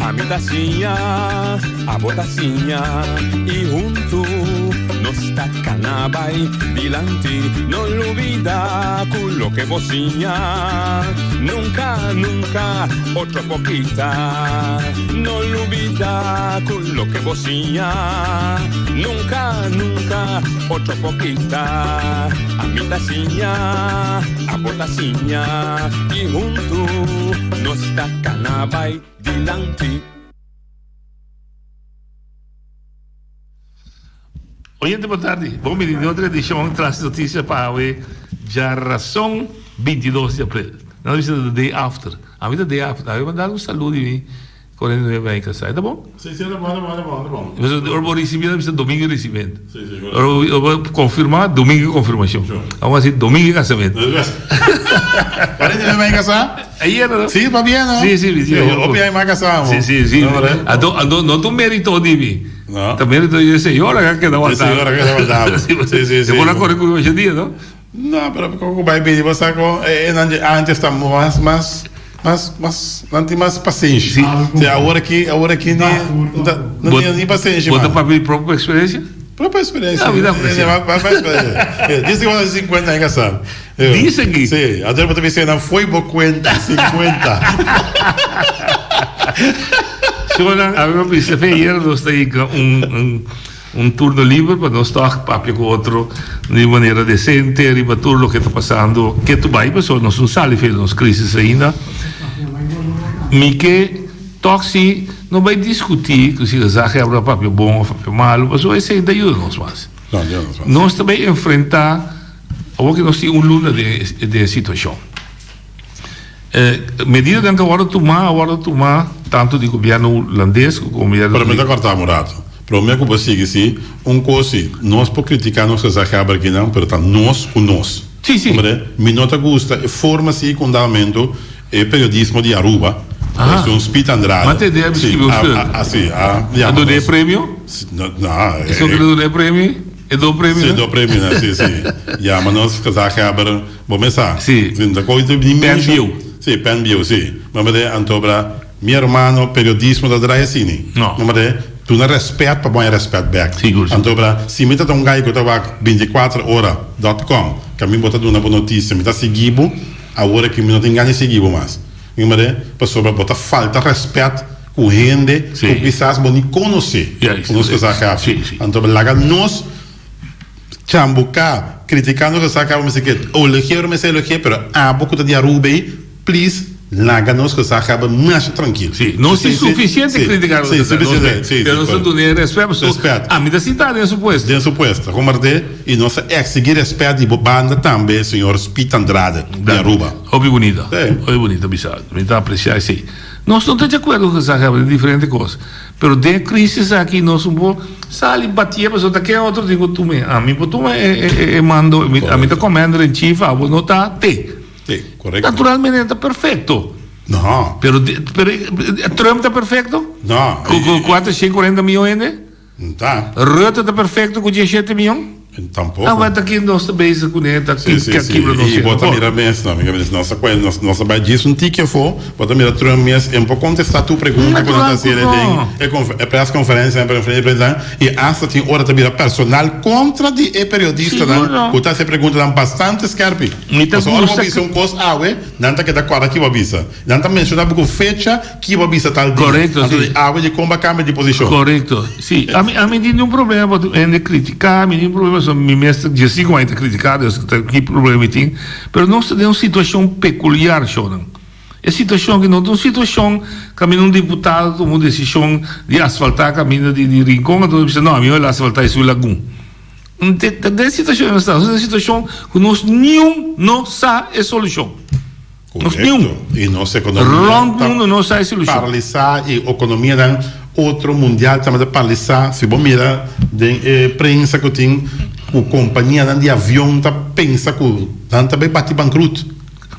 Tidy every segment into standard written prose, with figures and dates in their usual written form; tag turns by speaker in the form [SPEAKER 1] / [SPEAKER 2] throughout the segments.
[SPEAKER 1] Ami ta siña, abo ta siña y huntu nos ta cana bay dilanti. No lubida cu loke bo siña nunca, nunca otro por kita. No lubida cu loke bo siña nunca, nunca otro por kita. Ami ta siña. Abo ta siña i huntu nos ta kana bai dilanti.
[SPEAKER 2] Oyente bon tardi, bon bini den otro edicion Tras Noticia pa awe djarason 22 di april. Nan ta bisa the day after. Ami ta day after. Awe manda un saludo di mi. 49 aña casá. E ta bon?
[SPEAKER 3] Sí, sí, e ta bon, e ta bon, e ta bon, e ta bon.
[SPEAKER 2] Pasobra ora bo ricibi nan bisa domingo di ricibimento.
[SPEAKER 3] Sí, sí,
[SPEAKER 2] Ora bo, ora bo confirma, domingo di confirmacion.
[SPEAKER 3] Sure.
[SPEAKER 2] Amo haci domingo di casamento.
[SPEAKER 3] 49 aña casá?
[SPEAKER 2] Ayer, no?
[SPEAKER 3] Sí, pabia, no?
[SPEAKER 2] Sí, sí,
[SPEAKER 3] sí. Hopi aña mas casá,
[SPEAKER 2] amo. Sí, sí, sí.
[SPEAKER 3] No, verdad?
[SPEAKER 2] Anto, anto, no ta un merito di mi.
[SPEAKER 3] No.
[SPEAKER 2] Ta merito di e señora que a keda
[SPEAKER 3] E señora que a keda wantá.
[SPEAKER 2] Sí,
[SPEAKER 3] Sí, sí, sí.
[SPEAKER 2] E por a corre cu mi masha dia, no?
[SPEAKER 3] No, pero con cu bay bini bo sa con e nan di antes ta mas mas mas mas nan tin mas pasenshi.
[SPEAKER 2] Si.
[SPEAKER 3] Si awor aki awor aki ni no no tin ni pasenshi
[SPEAKER 2] Bo
[SPEAKER 3] mas.
[SPEAKER 2] ta papia di propio experiencia?
[SPEAKER 3] Propio experiencia.
[SPEAKER 2] Ya, mi ta aprecia.
[SPEAKER 3] Ba ba experiencia. Dicen que bo ta 50 aña casá.
[SPEAKER 2] Dicen ki?
[SPEAKER 3] Si, anto bo ta bisa nan fo'i bo cuenta 50.
[SPEAKER 2] Shownan, a mi a bisa fe ayer nos ta yega un un. Un turno liber pa nos tòg papia ku otro di un manera desente riba tur loke ta pasando ketu bai pasobra nos no sali for di nos crisis ainda. Mi ke tòg si no bai diskutí ku si gezaghebber a papia bon òf papia malu pasobra esei ta yuda nos mas. Nos ta bai enfrentá awor ku nos tin un luna den e situashon. Medidanan ku a wòrdu tumá a wòrdu tumá tantu di gobièrnu hulandes ku gobièrnu
[SPEAKER 3] Pero mi ta kòrta un ratu. Promé ku bo sigui si, un kos si, nos por kritiká nos gezaghebber akinan, pero ta nos ku nos.
[SPEAKER 2] Sí, sí.
[SPEAKER 3] Komprendé? Mi no ta gusta e forma si ku un dado momento e periodismo di Aruba,
[SPEAKER 2] Aha.
[SPEAKER 3] esun Speed Andrade.
[SPEAKER 2] Ma te debe
[SPEAKER 3] Sí,
[SPEAKER 2] skibi un
[SPEAKER 3] a,
[SPEAKER 2] stuk.
[SPEAKER 3] a, a, sí, a
[SPEAKER 2] A
[SPEAKER 3] yama
[SPEAKER 2] dun'é
[SPEAKER 3] nos.
[SPEAKER 2] premio?
[SPEAKER 3] Sí, no, no,
[SPEAKER 2] Esun ku
[SPEAKER 3] e,
[SPEAKER 2] lo dun'é premio? E do premio,
[SPEAKER 3] Sí,
[SPEAKER 2] no?
[SPEAKER 3] do premio, sí, sí. Yama nos gezaghebber. Bo mes sa.
[SPEAKER 2] Sí.
[SPEAKER 3] Si ta koe ni
[SPEAKER 2] Pen
[SPEAKER 3] menshon.
[SPEAKER 2] bieu.
[SPEAKER 3] Sí, pen bieu, sí. Bo mester antobra, mi hermano, periodismo ta draai asini.
[SPEAKER 2] No.
[SPEAKER 3] Bo mester duna respet pa bo haña respet bek.
[SPEAKER 2] Sigur, sigur.
[SPEAKER 3] Antobra, si mi ta ta un gai ku ta wak binticuater ora dot com, ku ami bo ta duna bo notisia, mi ta sigui bo, awor aki mi no tin gana di sigui bo mas. Mi mester, pasobra bo ta falta respet ku hende
[SPEAKER 2] Sí.
[SPEAKER 3] ku kisas bo ni konosé.
[SPEAKER 2] Juist.
[SPEAKER 3] Ku nos kos a haci.
[SPEAKER 2] Sí, sí.
[SPEAKER 3] Antobra, laga nos. Chambuká, kritika nos a sa kaba mester ke elogi'é ora mester elogi'é, pero abo ku ta di Aruba ei, please laga nos ku sa kaba masha trankil.
[SPEAKER 2] Sí, nos tin sufisiente kritika nos
[SPEAKER 3] Sí,
[SPEAKER 2] ta sa, nos
[SPEAKER 3] sufisiente,
[SPEAKER 2] mes,
[SPEAKER 3] sí,
[SPEAKER 2] pero nos ta dun'é rèspèt pasobra
[SPEAKER 3] Rèspèt.
[SPEAKER 2] ami ta sintá den su puesto.
[SPEAKER 3] Den su puesto, kompart'é i nos ta eksigí rèspèt di bo banda tambe, señor Speed Andrade di Aruba.
[SPEAKER 2] Hopi bunita,
[SPEAKER 3] Sí.
[SPEAKER 2] hopi bunita bisa, mi ta apresiá esei. Nos no ta di akuerdo ku esaki, den diferente kos. Pero den e crisis aki nos un por sali batié pasobra ta ken otro tin cu tuma e. Ami por tuma e mando, ami ta commander in chief, abo no ta te.
[SPEAKER 3] Te, correcto.
[SPEAKER 2] Naturalmente no ta perfecto.
[SPEAKER 3] No.
[SPEAKER 2] Pero pero Trump ta perfecto?
[SPEAKER 3] No.
[SPEAKER 2] Cu cu cuatro shen cuarenta miyon hende?
[SPEAKER 3] No ta.
[SPEAKER 2] Rutte ta perfecto cu diesshete miyon?
[SPEAKER 3] Tampoco.
[SPEAKER 2] Awe ta ken nos ta bezig kuné ta
[SPEAKER 3] Sí, sí, sí.
[SPEAKER 2] kibra nos
[SPEAKER 3] I bo ta
[SPEAKER 2] por.
[SPEAKER 3] mira mes, no, mi nos ta kue, nos, nos ta bai djis un tiki afó, bo ta mira Trump mes en por kontestá tur pregunta ku nan ta
[SPEAKER 2] Natural
[SPEAKER 3] hasi
[SPEAKER 2] ku
[SPEAKER 3] den
[SPEAKER 2] no.
[SPEAKER 3] e konf, e prèskonferensia, e prensa, i asta tin ora ta bira personal kontra di e periodistanan
[SPEAKER 2] Sigur no.
[SPEAKER 3] ku ta hasi e preguntanan bastante skèrpi.
[SPEAKER 2] Mi ta
[SPEAKER 3] Pasobra ora bo
[SPEAKER 2] gusta
[SPEAKER 3] bisa un kos awe, nan ta keda kòrda ki bo a bisa. Nan ta menshoná bo ku fecha ki bo a bisa tal dia.
[SPEAKER 2] Korekto,
[SPEAKER 3] Anto
[SPEAKER 2] si.
[SPEAKER 3] di awe di kon bo a kambia di posishon.
[SPEAKER 2] Korekto, si. Ami, ami tin un problema pa tur hende kritiká, mi tin problema pasobra mi mes ta dje sinku aña ta kritiká, dus ta ki problema mi tin. Pero nos ta den un situashon pekuliar, shownan. E situashon aki no ta un situashon kaminda un diputado tuma un desishon di asfaltá kaminda di di Rincon, anto ta bisa, no, ami lo asfaltá esun lagun. Ta den situashon nos ta, nos ta den situashon ku nos niun no sa e solushon. Nos niun.
[SPEAKER 3] Korekto. I nos ekonomia
[SPEAKER 2] Rònt
[SPEAKER 3] ta
[SPEAKER 2] mundu no sa e solushon.
[SPEAKER 3] paralisá i ekonomianan otro mundial tambe ta paralisá. Si bo mira den e prensa ku tin ku kompanianan di avion ta pensa ku nan ta bai bati bankrut.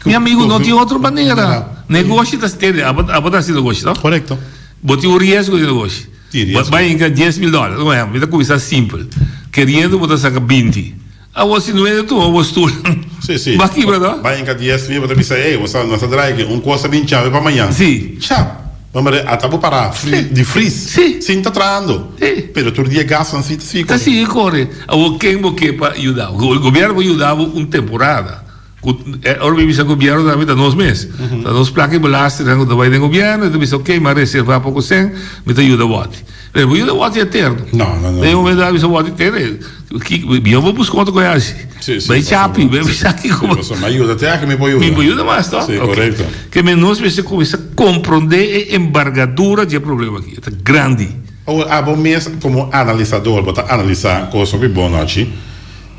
[SPEAKER 2] Mi amigu no tin otro manera. Negoshi ta tende, abo abo ta hasi negoshi no?
[SPEAKER 3] Korekto.
[SPEAKER 2] Bo tin un riesgo di negoshi.
[SPEAKER 3] Tin riesgo.
[SPEAKER 2] Bo bai hinka dies mil dòler, un ehèmpel, mi ta kuminsá simpel, keriendo bo ta saka binti. Awor si no hende tuma bo stoel,
[SPEAKER 3] Sí, sí.
[SPEAKER 2] bo a kibra no?
[SPEAKER 3] Bai enka dies mil, bo ta bisa, ey, bo sa, nos a draai aki, un kos a bin chawe pa mañan.
[SPEAKER 2] Sí.
[SPEAKER 3] Chap! Bo mira, ata bo para fri, di fris.
[SPEAKER 2] Sí.
[SPEAKER 3] Sin ta trahando.
[SPEAKER 2] Sí.
[SPEAKER 3] Pero tur dia gasnan si ta sigui
[SPEAKER 2] Ta
[SPEAKER 3] kore.
[SPEAKER 2] sigui kore. Awor ken bo ke pa yuda bo? Gobierno por yuda bo un temporada. Ku ora mi bisa gobierno tambe ta nos mes. Ta nos plaka i belastingnan ku ta bai den gobierno i ta bisa ok mi a reserva poko sèn mi ta yuda wòti. Pero bo yuda wòti eterno.
[SPEAKER 3] No, no, no.
[SPEAKER 2] Den un momento a bisa wòti tene ki mi bo buska otro koe hasi.
[SPEAKER 3] Si, si.
[SPEAKER 2] Bai chapi bai bisa kiko.
[SPEAKER 3] Pasobra mi a yuda te aki mi por yuda.
[SPEAKER 2] Mi por yuda mas to?
[SPEAKER 3] Si, korekto.
[SPEAKER 2] Ke men nos mester kuminsá komprondé e embargadura di e problema aki. E ta grandi.
[SPEAKER 3] Awor abo mes komo analisador bo ta analisá kos hopi bon nochi.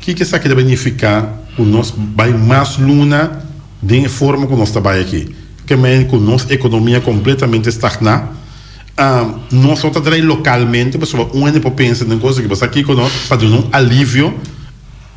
[SPEAKER 3] Kiko esaki ta bai nifiká ku nos bai mas luna den e forma ku nos ta bai aki? Ke men ku nos ekonomia kompletamente stagná, nos no ta drai lokalmente pasobra un hende por pensa den kos aki, bo sa kiko no, pa duna un alivio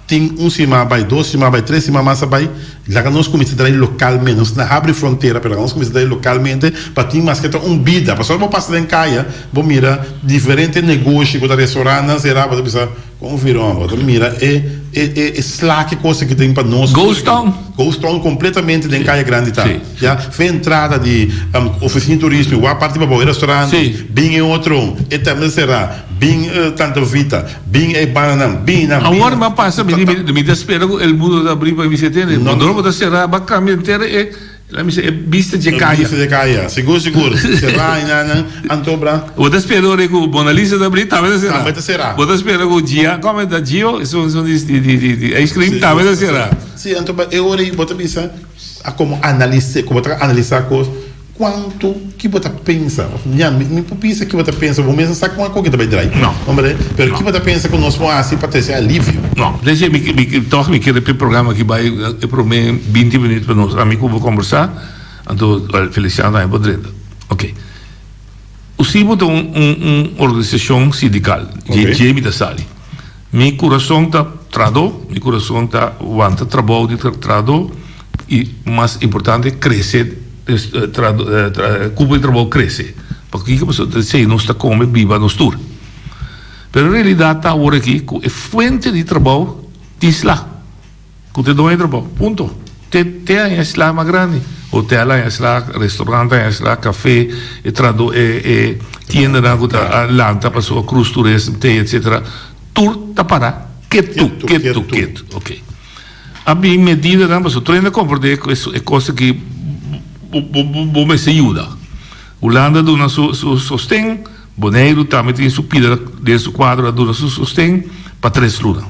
[SPEAKER 3] tin un siman a bai, dos siman a bai, tres siman mas a bai, laga nos kuminsá drai lokalmente, nos na habri frontera pero laga nos kuminsá drai lokalmente pa tin maske ta un bida, pasobra bo pasa den kaya bo mira diferente negoshi ku ta restaurantnan será bo ta bisa. Kon Viron, bo ta mira e e e e sla ki cosa ki tin pa nos.
[SPEAKER 2] Ghost town.
[SPEAKER 3] Ghost town completamente den Kaya Grandi ta.
[SPEAKER 2] Sí.
[SPEAKER 3] Ya, fe entrada di oficina di turismo, wak parti pabou e restaurant,
[SPEAKER 2] Sí.
[SPEAKER 3] bin e otro, e tambe sera, bin Tanta Vita, bin e bananan, bin nan, bin
[SPEAKER 2] Awor
[SPEAKER 3] nan.
[SPEAKER 2] mi a pasa, mi di mi ta spera ku el mundo ta abri pa mi se tende.
[SPEAKER 3] No.
[SPEAKER 2] Cuando bo ta sera, bo a cambia entero e La mi e bista dje kaya.
[SPEAKER 3] E bista dje kaya, sigur sigur. Será i nan anto bra.
[SPEAKER 2] Bo ta spera ora ku Mona Lisa ta abri, tambe ta será.
[SPEAKER 3] Tambe ta será.
[SPEAKER 2] Bo ta spera ku Gia, kome ta Gio, esun esun di di di di ice cream, tambe ta será.
[SPEAKER 3] Si, anto e ora ei bo ta bisa a komo analise, ku bo ta analisá kos, kuantu ki bo ta pensa? Ya, mi mi por bisa ki bo ta pensa, bo mes no sa kon e koki ta bai drai.
[SPEAKER 2] No.
[SPEAKER 3] Hombre, pero ki bo ta pensa ku nos por hasi pa trese alivio?
[SPEAKER 2] No, dese mi mi tòg mi kere p'e programa aki bai e promé binti minüt pa nos ami ku bo kombersá, anto Feliciano tambe por drenta. Oke. USIBO ta un un un organisashon sindikal, dje dje mi ta sali. Mi kurason ta trahadó, mi kurason ta wanta trabou di trahadó i mas importante krese kupo di trabou krese. Pakiko? Pasobra esei nos ta kome biba nos tur. Pero e realidat ta awor aki ku e fuente di trabou tin sla. Ku ta doño di trabou. Punto. Te te haña e sla mas grandi. Hotel haña sla, restaurant haña sla, café, e trado e e tiendanan ku ta a lanta pasobra cruise tourism te etcetera. Tur ta para ketu, ketu, ketu. Oke. A bin medidanan pasobra tur hende a komprendé ku e kos aki bo bo bo mester yuda. Hulanda a duna su su sosten, Boneiru tambe tin su pida den su kuadro a duna su sosten pa tres luna.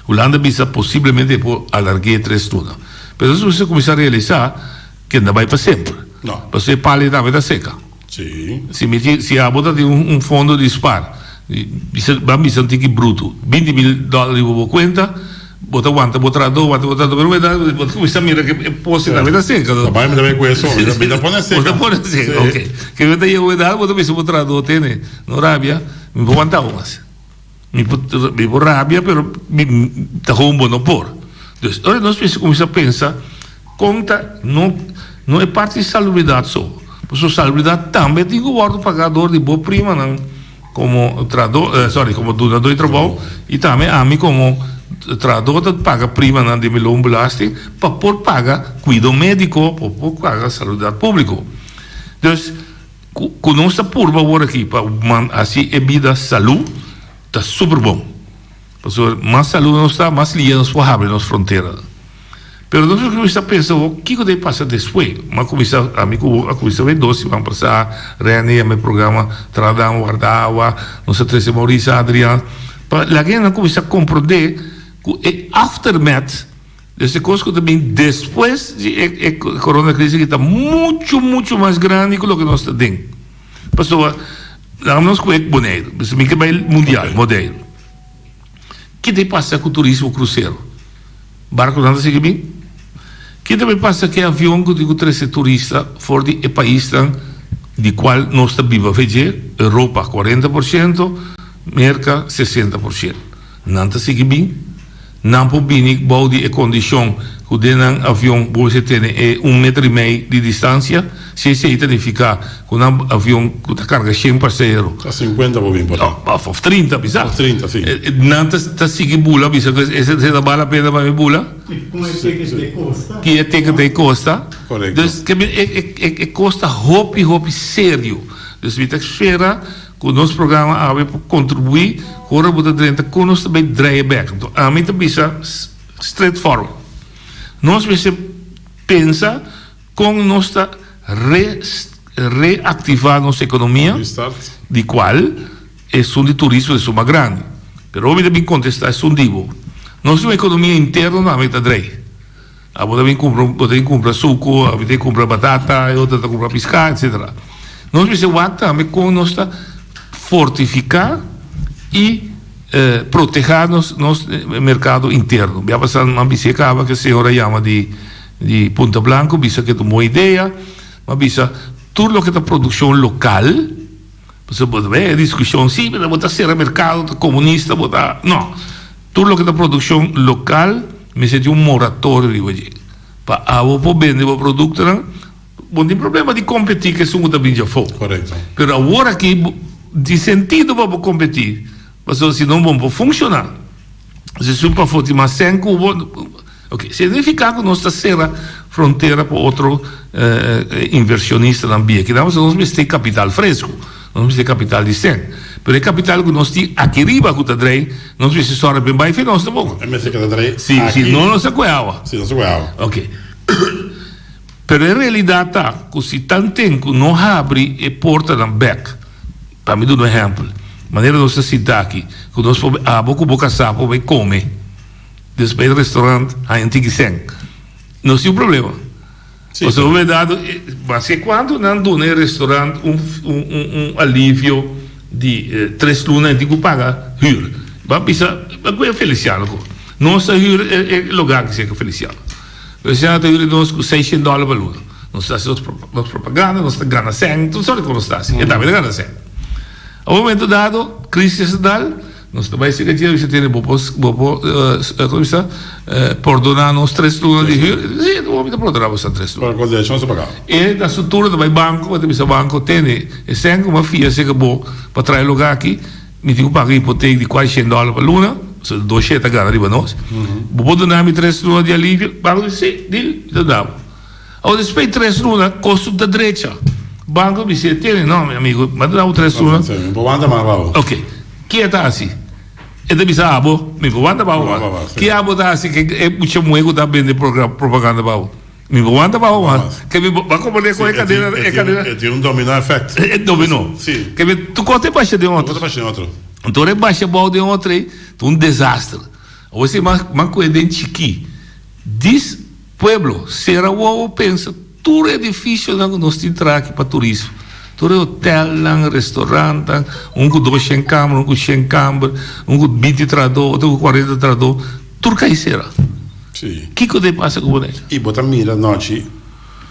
[SPEAKER 2] Hulanda bisa posiblemente e por alarg'é tres luna. Pero nos mester kuminsá realisá ke no ta bai pa semper.
[SPEAKER 3] No.
[SPEAKER 2] Pasobra e pali tambe ta seka.
[SPEAKER 3] Sí.
[SPEAKER 2] Si mi tin, si abo ta tin un fondo di spar, bisa, ban bisa un tiki brutu, binti mil dòler riba bo kuenta, bo ta wanta bo trahadó, wanta bo trahadó, pero bo ta kuminsá mira ke e poste tambe ta seka.
[SPEAKER 3] Ta bai mi ta bai ku eso, mi ta pone seka.
[SPEAKER 2] Bo ta pone seka,
[SPEAKER 3] Sí.
[SPEAKER 2] ok. Ke bo ta yega un edat bo ta bisa bo trahadó, tene, no rabia, mi por wanta bo mas. Mi por mi por rabia pero mi ta gewoon bo no por. Dus ora nos mester cuminsa pensa con ta no no e parti di salubridad so, pasobra salubridad tambe tin cu wordo paga door di bo primanan como trahador sorry como dunador di trabou y tambe ami como trahador ta paga primanan di mi loonbelasting pa por paga cuido medico pa por paga salubridad publico. Dus. Ku nos ta purba awor aki pa hasi e bida salú ta super bon. Pasobra mas salú nos ta, mas lihe nos por habri nos fronteranan. Pero nos a kuminsá pensa awor kiko ta pasa despues. Mi a kuminsá, ami ku bo a kuminsá wei dos siman pasá, Rene yama e programa Tradan Warda Awa, nos a trese Maurice Adriaan pa laga nan kuminsá komprondé ku e aftermath. Dus e kos ku ta bin despues di e corona crisis aki ta mucho mucho mas grandi ku loke nos ta den. Pasobra laga nos kohe Boneiru, pasobra mi ke bai mundial, Boneiru. Ki ta pasa ku turismo krusero? Barkonan ta sigui bin? Ki ta bai pasa ku e avion ku tin ku trese turista for di e paisnan di kual nos ta biba fe dje? Europa 40%, Merka 60%. Nan ta sigui bin? Nan por bini bou di e kondishon. ku den nan avion bo mester tene e un meter i mei di distansia, si esei ta nifiká ku nan avion ku ta karga shen pasahero.
[SPEAKER 3] Ta sinkuenta bo bin por ahí.
[SPEAKER 2] Of trinta bisa.
[SPEAKER 3] Of trinta, si.
[SPEAKER 2] Nan ta sigui bula bisa ku esei ta bal la pena pa mi bula.
[SPEAKER 4] Kon e ticket ta kosta.
[SPEAKER 2] Ki e ticket ta kosta.
[SPEAKER 3] Korekto.
[SPEAKER 2] Dus e kos ta hopi hopi serio. Dus mi ta spera ku nos programa awe por kontribuí ku ora bo ta drenta kon nos ta bai draai bèk. Anto ami ta bisa straight forward. Nos mester pensa kon nos ta reaktivá nos ekonomia di kual esun di turismo ta esun mas grandi. Pero ora mi ta bin kontestá esun di bo. Nos tin un ekonomia interno tambe ta drei. Abo ta bin kumpra, bo ta bin kumpra suku, abo ta bin kumpra batata, e otro ta kumpra piská, etsetera. Nos mester wak tambe kon nos ta fortifiká i protehá nos nos merkado interno. Bia pasá nan bisa e kaba ku e señor a yama di di Punta Blanco bisa ke ta un bon idea, m'a bisa tur loke ta produkshon lokal, pasobra bo ta bay e diskushon si, pero bo ta sera merkado, ta komunista, bo ta, no. Tur loke ta produkshon lokal mester tin un moratorio riba dje. Pa abo por bende bo produktonan, bo no tin problema di kompetí ku esun ku ta bin djafó.
[SPEAKER 3] Korekto.
[SPEAKER 2] Pero awor aki tin sentido pa bo kompetí, pasobra si no bo no por funshoná. Si esun pafó tin mas sèn ku bo, oke, signifiká ku nos ta sera frontera pa otro invershonistanan bia. Kinan pasobra nos mester kapital fresku. Nos mester kapital di sèn. Pero e kapital ku nos tin aki riba ku ta drei, nos mester sòru pa e bai fi nos tampoko.
[SPEAKER 3] E mester keda drei
[SPEAKER 2] Si,
[SPEAKER 3] aki.
[SPEAKER 2] si no nos ta kue awa.
[SPEAKER 3] Si nos ta kue awa.
[SPEAKER 2] Ok. Pero e realidat ta ku si tanten ku no habri e portanan bèk, pa mi duna un ehèmpel, manera nos ta sinta aki, ku nos por abo ku bo kasá por bai kome despues e restaurant haña un tiki sèn, nos tin un problema. Pasobra bo dado maske kuantu nan duna e restaurant un un alivio di tres luna e tin ku paga hür. Bo a bisa bo ku e Feliciano ku nos ta hür e logar ki seka Feliciano. Feliciano ta hür nos ku seishent dòler pa luna. Nos ta hasi nos propaganda, nos ta gana sèn, tur sòrt di kos nos ta hasi. E tambe ta gana sèn. A un momento dado krisis a dal. Nos ta bai sega dje, bisa tene bo por bo por como bisa pordona nos tres luna di huur. Si, bo ta pordona boso tres luna.
[SPEAKER 3] Pero con derecho nos ta paga.
[SPEAKER 2] E na su turno ta bai banco, ta bisa banco tene e sèn ku mi a fia sega bo pa traha e lugar aki, mi tin ku paga hipotek di kuashi shen dòler pa luna, so dos shen ta gana riba nos. Bo por duna mi tres luna di alivio? Banco di si, dil, mi ta duna bo. Awor despues di tres luna kosto ta drecha. Banco bisa tene no mi amigo mi a duna bo tres luna.
[SPEAKER 3] Mi por wanta mas pa bo.
[SPEAKER 2] Ok ke ta hasi? E ta bisa abo mi por wanta pa bo mas. Ke abo ta hasi ke e mucha muhe ku ta bende propaganda pa bo? Mi por wanta pa bo mas. Ke mi bo a komprende kon e kadena e kadena.
[SPEAKER 3] E tin un domino effect.
[SPEAKER 2] E domino.
[SPEAKER 3] Si.
[SPEAKER 2] Ke mi tur kos ta basha den otro.
[SPEAKER 3] Tur kos ta basha den otro.
[SPEAKER 2] Anto ora e basha abou den otro ei ta un desaster. Awor si mas koe den chikí dis. Pueblo, sera wowo pensa tur edificionan cu nos tin traha aki pa turismo. Tur e hotelnan, restaurantnan, un cu doshen camber, un cu shen camber, un cu binti trahador, otro cu cuarenta trahador, tur cay sera.
[SPEAKER 3] Sí.
[SPEAKER 2] Kico ta e pasa cu Bonaire?
[SPEAKER 3] Y bo ta mira nochi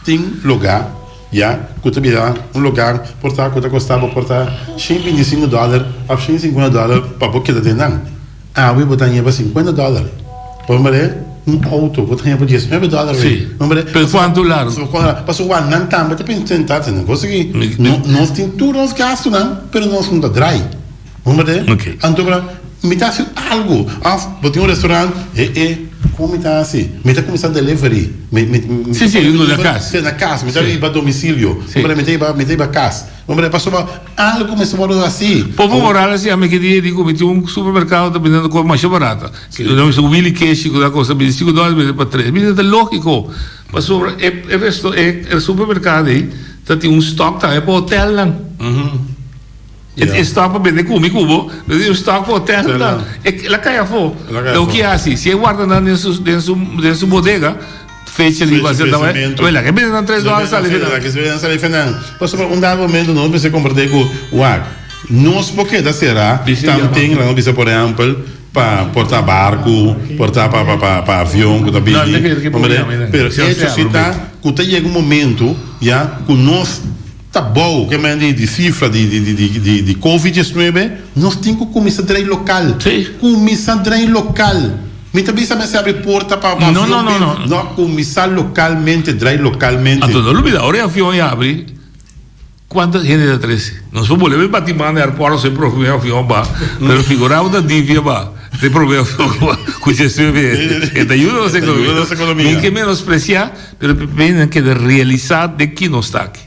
[SPEAKER 3] tin lugar ya cu ta bira un lugar por ta cu ta costa bo por ta shen binti sinku dollar of shen sinkuenta dollar pa bo keda den nan. Awe bo ta haña pa sinkuenta dòler. Por mare un outo bo ta haña pa diesnuebe dòler awe.
[SPEAKER 2] Sí.
[SPEAKER 3] Por mare.
[SPEAKER 2] Pero kuantu largu?
[SPEAKER 3] Pasobra nan tambe ta pensá ta negocio aki. Nos tin tur nos gastunan pero nos no ta drai. Por mare.
[SPEAKER 2] Ok.
[SPEAKER 3] Anto bra mi ta hasi algu. Òf bo tin un restaurant e e kon mi ta hasi? Mi ta kuminsá delivery. Mi mi mi
[SPEAKER 2] Sí sí, na kas.
[SPEAKER 3] Sí na kas. Mi ta riba domicilio.
[SPEAKER 2] Sí.
[SPEAKER 3] Por mare mi ta riba mi ta riba kas. Hombre, pasobra algo mester wòrdu hasí.
[SPEAKER 2] Popo Morales yama ki dia i di ku mi tin un supermerkado ta bendendo kos masha barata. Nan bisa Willy Keshi ku ta kosta bintisinko dòler bende pa tres. Mi di ta lógiko pasobra e e resto e supermerkado ei ta tin un stòk tambe pa hotelnan. E stòk pa bende ku mi ku bo, ta tin un stòk pa hotelnan. El a kai afó. Lo ki hasi? Si e warda nan den su den su den su bodega. Fecha di
[SPEAKER 3] Fecha
[SPEAKER 2] ta bai.
[SPEAKER 3] vencimento.
[SPEAKER 2] Wela, ke bende nan tres dòler sali
[SPEAKER 3] Wela,
[SPEAKER 2] fenan.
[SPEAKER 3] ke bende nan sali fenan. Pasobra un dado momento nos mester komprendé ku, wak, nos por keda será
[SPEAKER 2] Bisa ya.
[SPEAKER 3] tanten laga nos bisa por ehèmpel pa por ta barku, por ta pa pa pa avion ku ta
[SPEAKER 2] No,
[SPEAKER 3] bini.
[SPEAKER 2] te ke ke por
[SPEAKER 3] Komprendé?
[SPEAKER 2] yama einan.
[SPEAKER 3] Pero
[SPEAKER 2] Si
[SPEAKER 3] echo si ta ku ta yega un momento ya ku nos ta bou ke men di di sifra di di di di di di covid diesnuebe, nos tin ku kuminsá drei lokal.
[SPEAKER 2] Sí.
[SPEAKER 3] Kuminsá drei lokal. Mi ta bisa mester abri porta pa pa
[SPEAKER 2] No, no,
[SPEAKER 3] avion
[SPEAKER 2] no,
[SPEAKER 3] bin.
[SPEAKER 2] no.
[SPEAKER 3] No, kuminsá lokalmente, drai lokalmente.
[SPEAKER 2] Anto no lubida, ora e avion yabri, kuantu hende ta trese? Nos por bolbe bati man na airport nos e prome avion ba, pero figura bo ta difia ba, e prome avion ba ku djesnuebe e ta yuda nos
[SPEAKER 3] Ta yuda
[SPEAKER 2] ekonomia.
[SPEAKER 3] nos ekonomia.
[SPEAKER 2] Mi ke menospresiá, pero nan keda realisá den ki nos ta aki.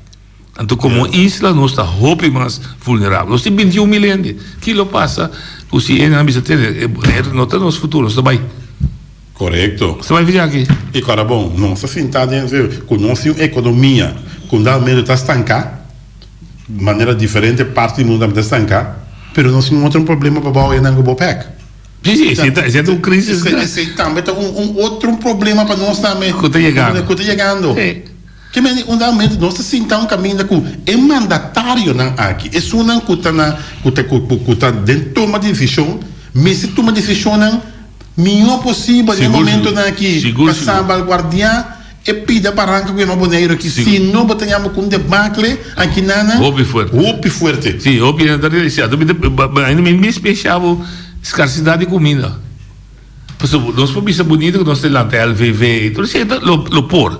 [SPEAKER 2] Anto komo isla nos ta hopi mas vulnerabel. Nos tin 21 mil hende. Ki lo pasa ku si e nan bisa tene e Boneiru no ta nos futuro, nos ta bai.
[SPEAKER 3] Korekto.
[SPEAKER 2] Nos ta bai via aki.
[SPEAKER 3] I kòrda bon, nos ta sinta den ku nos tin un ekonomia ku un dado momento ta stanká, manera diferente parti di mundu tambe ta stanká, pero nos tin otro problema pa bou enan ku bo pèk.
[SPEAKER 2] Si, si, esei ta, esei ta un krisis
[SPEAKER 3] grandi. Esei tambe ta un un otro problema pa nos tambe.
[SPEAKER 2] Ku ta yegando.
[SPEAKER 3] Ku ta yegando.
[SPEAKER 2] Si.
[SPEAKER 3] Ke mende un dado momento nos ta sinta un kaminda ku e mandatarionan aki, esunnan ku ta na ku ta ku ku ta den toma di desishon, mester tuma desishonnan mihó posibel den e
[SPEAKER 2] Sigur,
[SPEAKER 3] momentonan aki
[SPEAKER 2] sigur,
[SPEAKER 3] pa
[SPEAKER 2] sigur.
[SPEAKER 3] salbaguardiá e pida baranka ku yama Boneiru aki.
[SPEAKER 2] Sigur.
[SPEAKER 3] Si no bo ta yama ku un debakle aki nanan
[SPEAKER 2] Hopi fuerte.
[SPEAKER 3] hopi fuerte.
[SPEAKER 2] Si, hopi hende ta realisa. Anto mi ta ainda mi mes pensa bo skarsidat di kuminda. Pasobra nos por bisa bunito ku nos ta lanta LVV i tur esei lo lo por,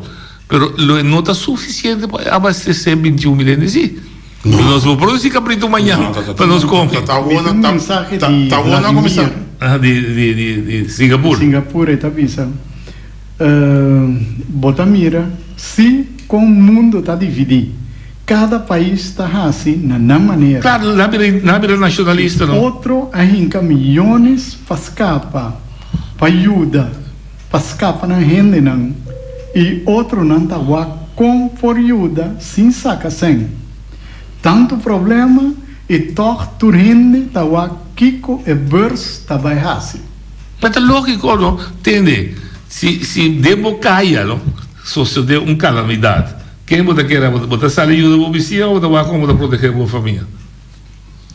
[SPEAKER 2] pero lo e no ta sufisiente pa abastesé 21 mil hende si.
[SPEAKER 3] No.
[SPEAKER 2] Nos por produsí kabritu mañan pa nos kome.
[SPEAKER 3] Ta
[SPEAKER 4] Mi tin un mensahe di Vladimir.
[SPEAKER 2] Aha, di di di di Singapur.
[SPEAKER 4] Singapur e ta bisa, Bo ta mira si kon mundu ta dividí. Kada pais ta hasi na nan manera.
[SPEAKER 2] Claro, nan bira, nan bira nacionalista, no?
[SPEAKER 4] Otro a hinka miyones pa skapa, pa yuda, pa skapa nan hendenan, i otronan ta wak kon por yuda sin saka sèn. Tantu problema i tòg tur hende ta wak kiko e beurs ta bai hasi.
[SPEAKER 2] Ma ta lógiko, no? Tende, si, si den bo kaya, no, sosodé un kalamidat, Ken bo ta kere? Bo ta sali yuda bo bisiña o bo ta wak kon bo ta protegé bo famia?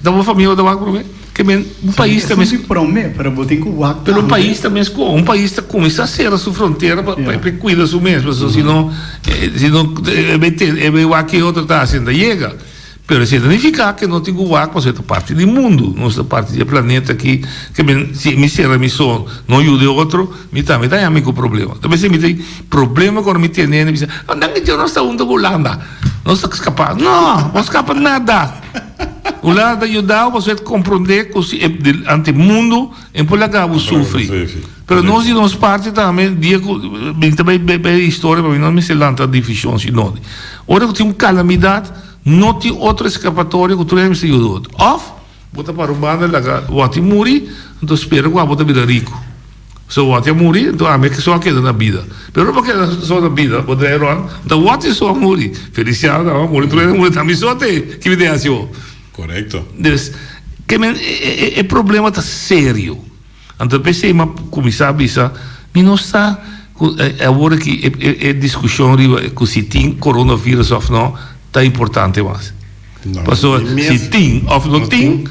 [SPEAKER 2] Ta bo famia bo ta wak promé? Ke men un pais ta mes.
[SPEAKER 4] Esun di promé, pero bo tin ku wak
[SPEAKER 2] Pero un
[SPEAKER 4] tambe.
[SPEAKER 2] pais ta mes kon. Un pais ta kuminsá sera su frontera pa pa e kuida su mes, pasobra si no si no e bai ten e bai wak ke otro ta hasi ta yega. Pero esei ta nifiká ke no tin ku wak pasobra e ta parti di mundu, nos ta parti di e planeta aki. Ke men si mi sera mi so no yuda e otro, mi tambe ta haña mi ku problema. Ta bes mi tin problema ku ora mi tende hende bisa, No, nan dje nos ta huntu ku Hulanda, nos ta skapa. No, bo skapa nada. Hulanda ta yuda bo pasobra e ta komprondé ku si e ante mundu e por laga bo sufri. Pero nos di nos parti tambe dia ku mi ta bai bai historia pa mi no mester lanta divishon sino ora ku tin un kalamidat. No tin otro escapatoria cu tur hende mester yuda otro. Of bo ta para un banda laga wati muri, anto spera cu abo ta bira rico. So wati a muri, anto ami so a keda na bida. Pero no bo keda so na bida, bo draai rond, anto wati so a muri. Feliciano tambe a muri, tur hende a muri, ta mi so te ki mi ta haci awor.
[SPEAKER 3] Correcto.
[SPEAKER 2] Dus, ke men e problema ta serio. Anto p'esei m'a kuminsá bisa, mi no sa ku awor aki e diskushon riba ku si tin coronavirus òf no ta importante mas. Pasobra si tin òf no tin.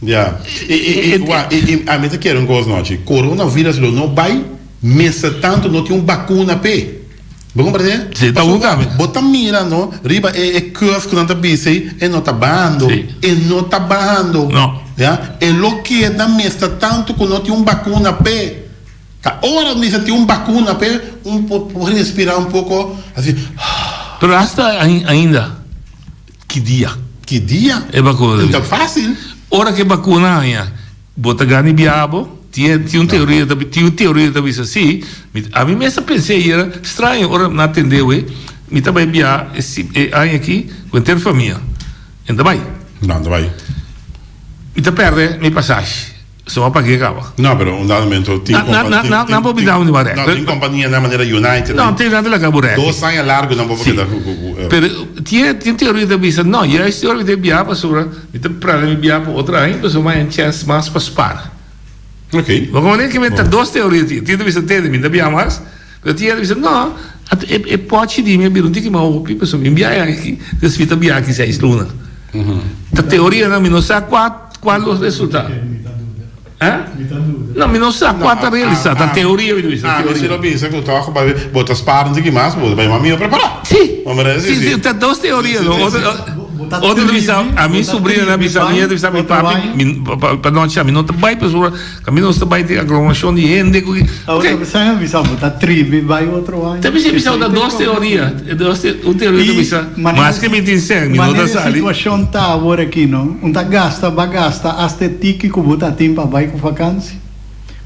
[SPEAKER 3] Ya. I ami ta kere un kos nochi, coronavirus lo no bai mester tantu no tin un bakuna p'e. Bo comprende?
[SPEAKER 2] Sí, ta un tambe.
[SPEAKER 3] Bo ta mira no riba e e curve ku nan ta bisa ei, e no ta bahando.
[SPEAKER 2] Sí.
[SPEAKER 3] E no ta bahando.
[SPEAKER 2] No.
[SPEAKER 3] Ya, e lo keda mester tantu ku no tin un bakuna p'e. Ta ora mester tin un bakuna p'e, un por por respira un poko asi.
[SPEAKER 2] Pero hasta ainda ki dia?
[SPEAKER 3] Ki dia?
[SPEAKER 2] E bakuna ta
[SPEAKER 3] bin. Ta fácil.
[SPEAKER 2] Ora ku e bakuna haña. Bo ta gana e biaha bo? Tin tin un teoria ta tin un teoria ta bisa si. Mi ami mes a pensa ayera straño ora nan a tende awe mi ta bai biaha e si e aña aki ku henter famia. En ta bai.
[SPEAKER 3] Nan ta bai.
[SPEAKER 2] Mi ta perde mi pasashi. So a pag'é kaba.
[SPEAKER 3] No, pero un dado momento tin
[SPEAKER 2] Na na na na nan por bisa un
[SPEAKER 3] No, tin kompanianan manera United.
[SPEAKER 2] No, tin nan ta laga bo rèki.
[SPEAKER 3] Dos aña largu nan por keda ku ku ku.
[SPEAKER 2] Pero tin tin teoria ta bisa no, juist ora mi ta biaha pasobra Mi ta prende mi bia pa otro aña pasobra mi haña chèns mas pa spar.
[SPEAKER 3] Ok.
[SPEAKER 2] Bo kono ke mi ta dos teoria tin. Tin ta bisa tende mi ta bia mas, pero tin hende ta bisa no, anto e e pòchi di mi a bira un tiki mas hopi pasobra mi bia aki, dus mi ta bia aki seis luna. Ta teorianan mi no sa kua kua lo resulta. Eh? No, mi no sa kua ta realisa, ta teoria mi ta bisa,
[SPEAKER 3] Ah, mi si lo bisa ku tòg bo ta spar un tiki mas, bo ta bai mas mihó prepará.
[SPEAKER 2] Si.
[SPEAKER 3] Bo merece,
[SPEAKER 2] Si, si, ta dos teoria, no?
[SPEAKER 4] Bo.
[SPEAKER 2] Otro ta bisa, ami subrina ta bisa, mi ta bisa mi papi, mi pa nochi ami no ta bai pasobra ami nos ta bai tin aglomerashon di hende ku.
[SPEAKER 4] Otro ta bisa bo ta tribi bai otro aña.
[SPEAKER 2] Ta bisa bisa ta dos teoria, dos te, un teoria ta bisa maske mi tin sèn mi no ta sali.
[SPEAKER 4] Manera e situashon ta awor aki no, un ta gasta ba gasta asta e tiki ku bo ta tin pa bai ku fakansi.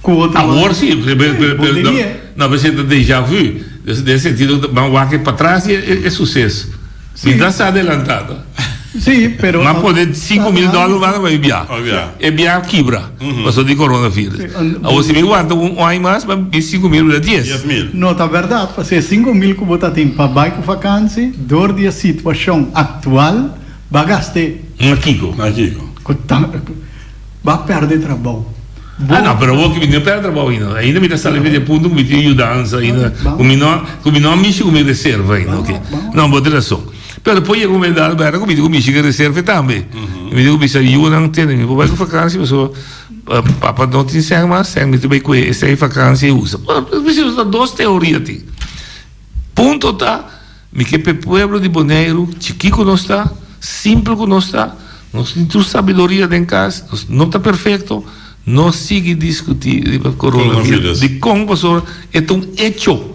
[SPEAKER 4] Ku otro aña.
[SPEAKER 2] Awor si, pero no a ta deja vu, den sentido ban wak patras e suseso. Mi ta sa adelantado.
[SPEAKER 4] Sí, pero.
[SPEAKER 2] M'a pone 5000 dòler banda pa mi bia. E bia a kibra pasobra di coronavirus. Awor si mi wanta un aña mas, mi 5000 bira dies.
[SPEAKER 4] No ta bèrdat, pasobra e 5000 ku bo ta tin pa bai ku vakansi, dor di e situashon aktual, bo a gast'é.
[SPEAKER 2] Na kiko?
[SPEAKER 3] Na kiko?
[SPEAKER 4] Ku ta, bo a pèrdè trabou.
[SPEAKER 2] Ah no, pero awor ku mi no pèrdè trabou ainda. Ainda mi ta sali for di e punto ku mi tin yudansa ainda, ku mi no, ku mi no a mishi ku mi reserva ainda, oke. No, bo tin rason. Pero por yega un momento dado bèrdè ku mi tin ku mishi ku e reserva tambe. Mi tin ku bisa yunan, tende, mi por bai ku vakansi pasobra papa no tin sèn mas, sèn mi tin bai ku esei vakansi e usa. Ta dos teoria tin. Punto ta. Mi ke p'e pueblo di Boneiru, chikí ku nos ta, simpel ku nos ta, nos tin tur sabiduria den kas, nos no ta perfekto, no sigui diskutí riba coronavirus. Dikon? Pasobra e ta un echo.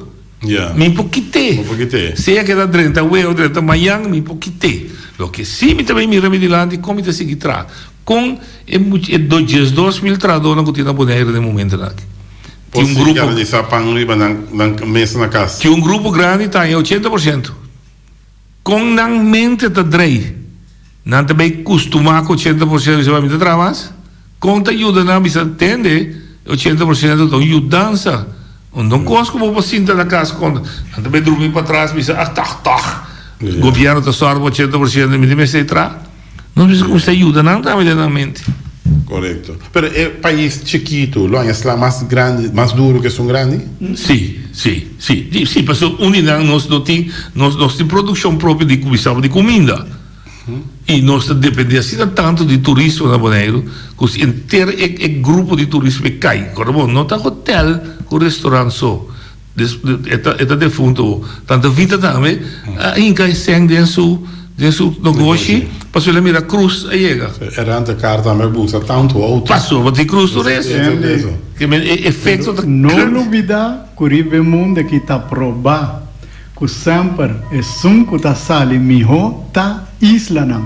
[SPEAKER 2] Mi por kit'é. Sea ke ta drenta awe o drenta mañan, mi por kit'é. Loke sí mi ta bay mira mi dilanti kon mi ta sigui traha. Kon e mucha e 12,000 trahadónan ku tin na Boneiru den momentunan aki.
[SPEAKER 3] Tin un grupo. Organisa pan riba nan nan mesa na kas.
[SPEAKER 2] Tin un grupo grandi ta haña 80%. Kon nan mente ta drei? Nan ta bay kustumá ku 80% bisa mi ta traha mas? Kon ta yuda nan bisa tende 80% ta un yudansa. Un kos ku bo por sinta na kas konta. Nan ta bay drumi patras bisa ah tòg tòg. Gobièrnu ta sòru pa 80% mi ta mester traha. Nos mester cuminsa yuda nan tambe den nan mente.
[SPEAKER 3] Corecto. Pero e pais chikito lo haña sla mas grandi, mas duro ke esun grandi?
[SPEAKER 2] Si, si, si. Di, si, pasobra un di nan nos no tin, nos, nos tin produccion propio di cuminsa di cuminda. Y nos ta depende asina tanto di turismo na Boneiru cu si henter e, e grupo di turismo e cay. Corda bo, no ta hotel cu restaurant so. E ta e ta defunto tanta Vita tambe a hinka e sèn den su den su nogoshi pasobra el a mira krus a yega.
[SPEAKER 3] E ranta kar tambe a busa tantu outo.
[SPEAKER 2] Pasobra tin krus tur es. Ke men e efekto ta
[SPEAKER 4] No lubida ku riba e mundu aki ta probá ku semper esun ku ta sali mihó ta islanan.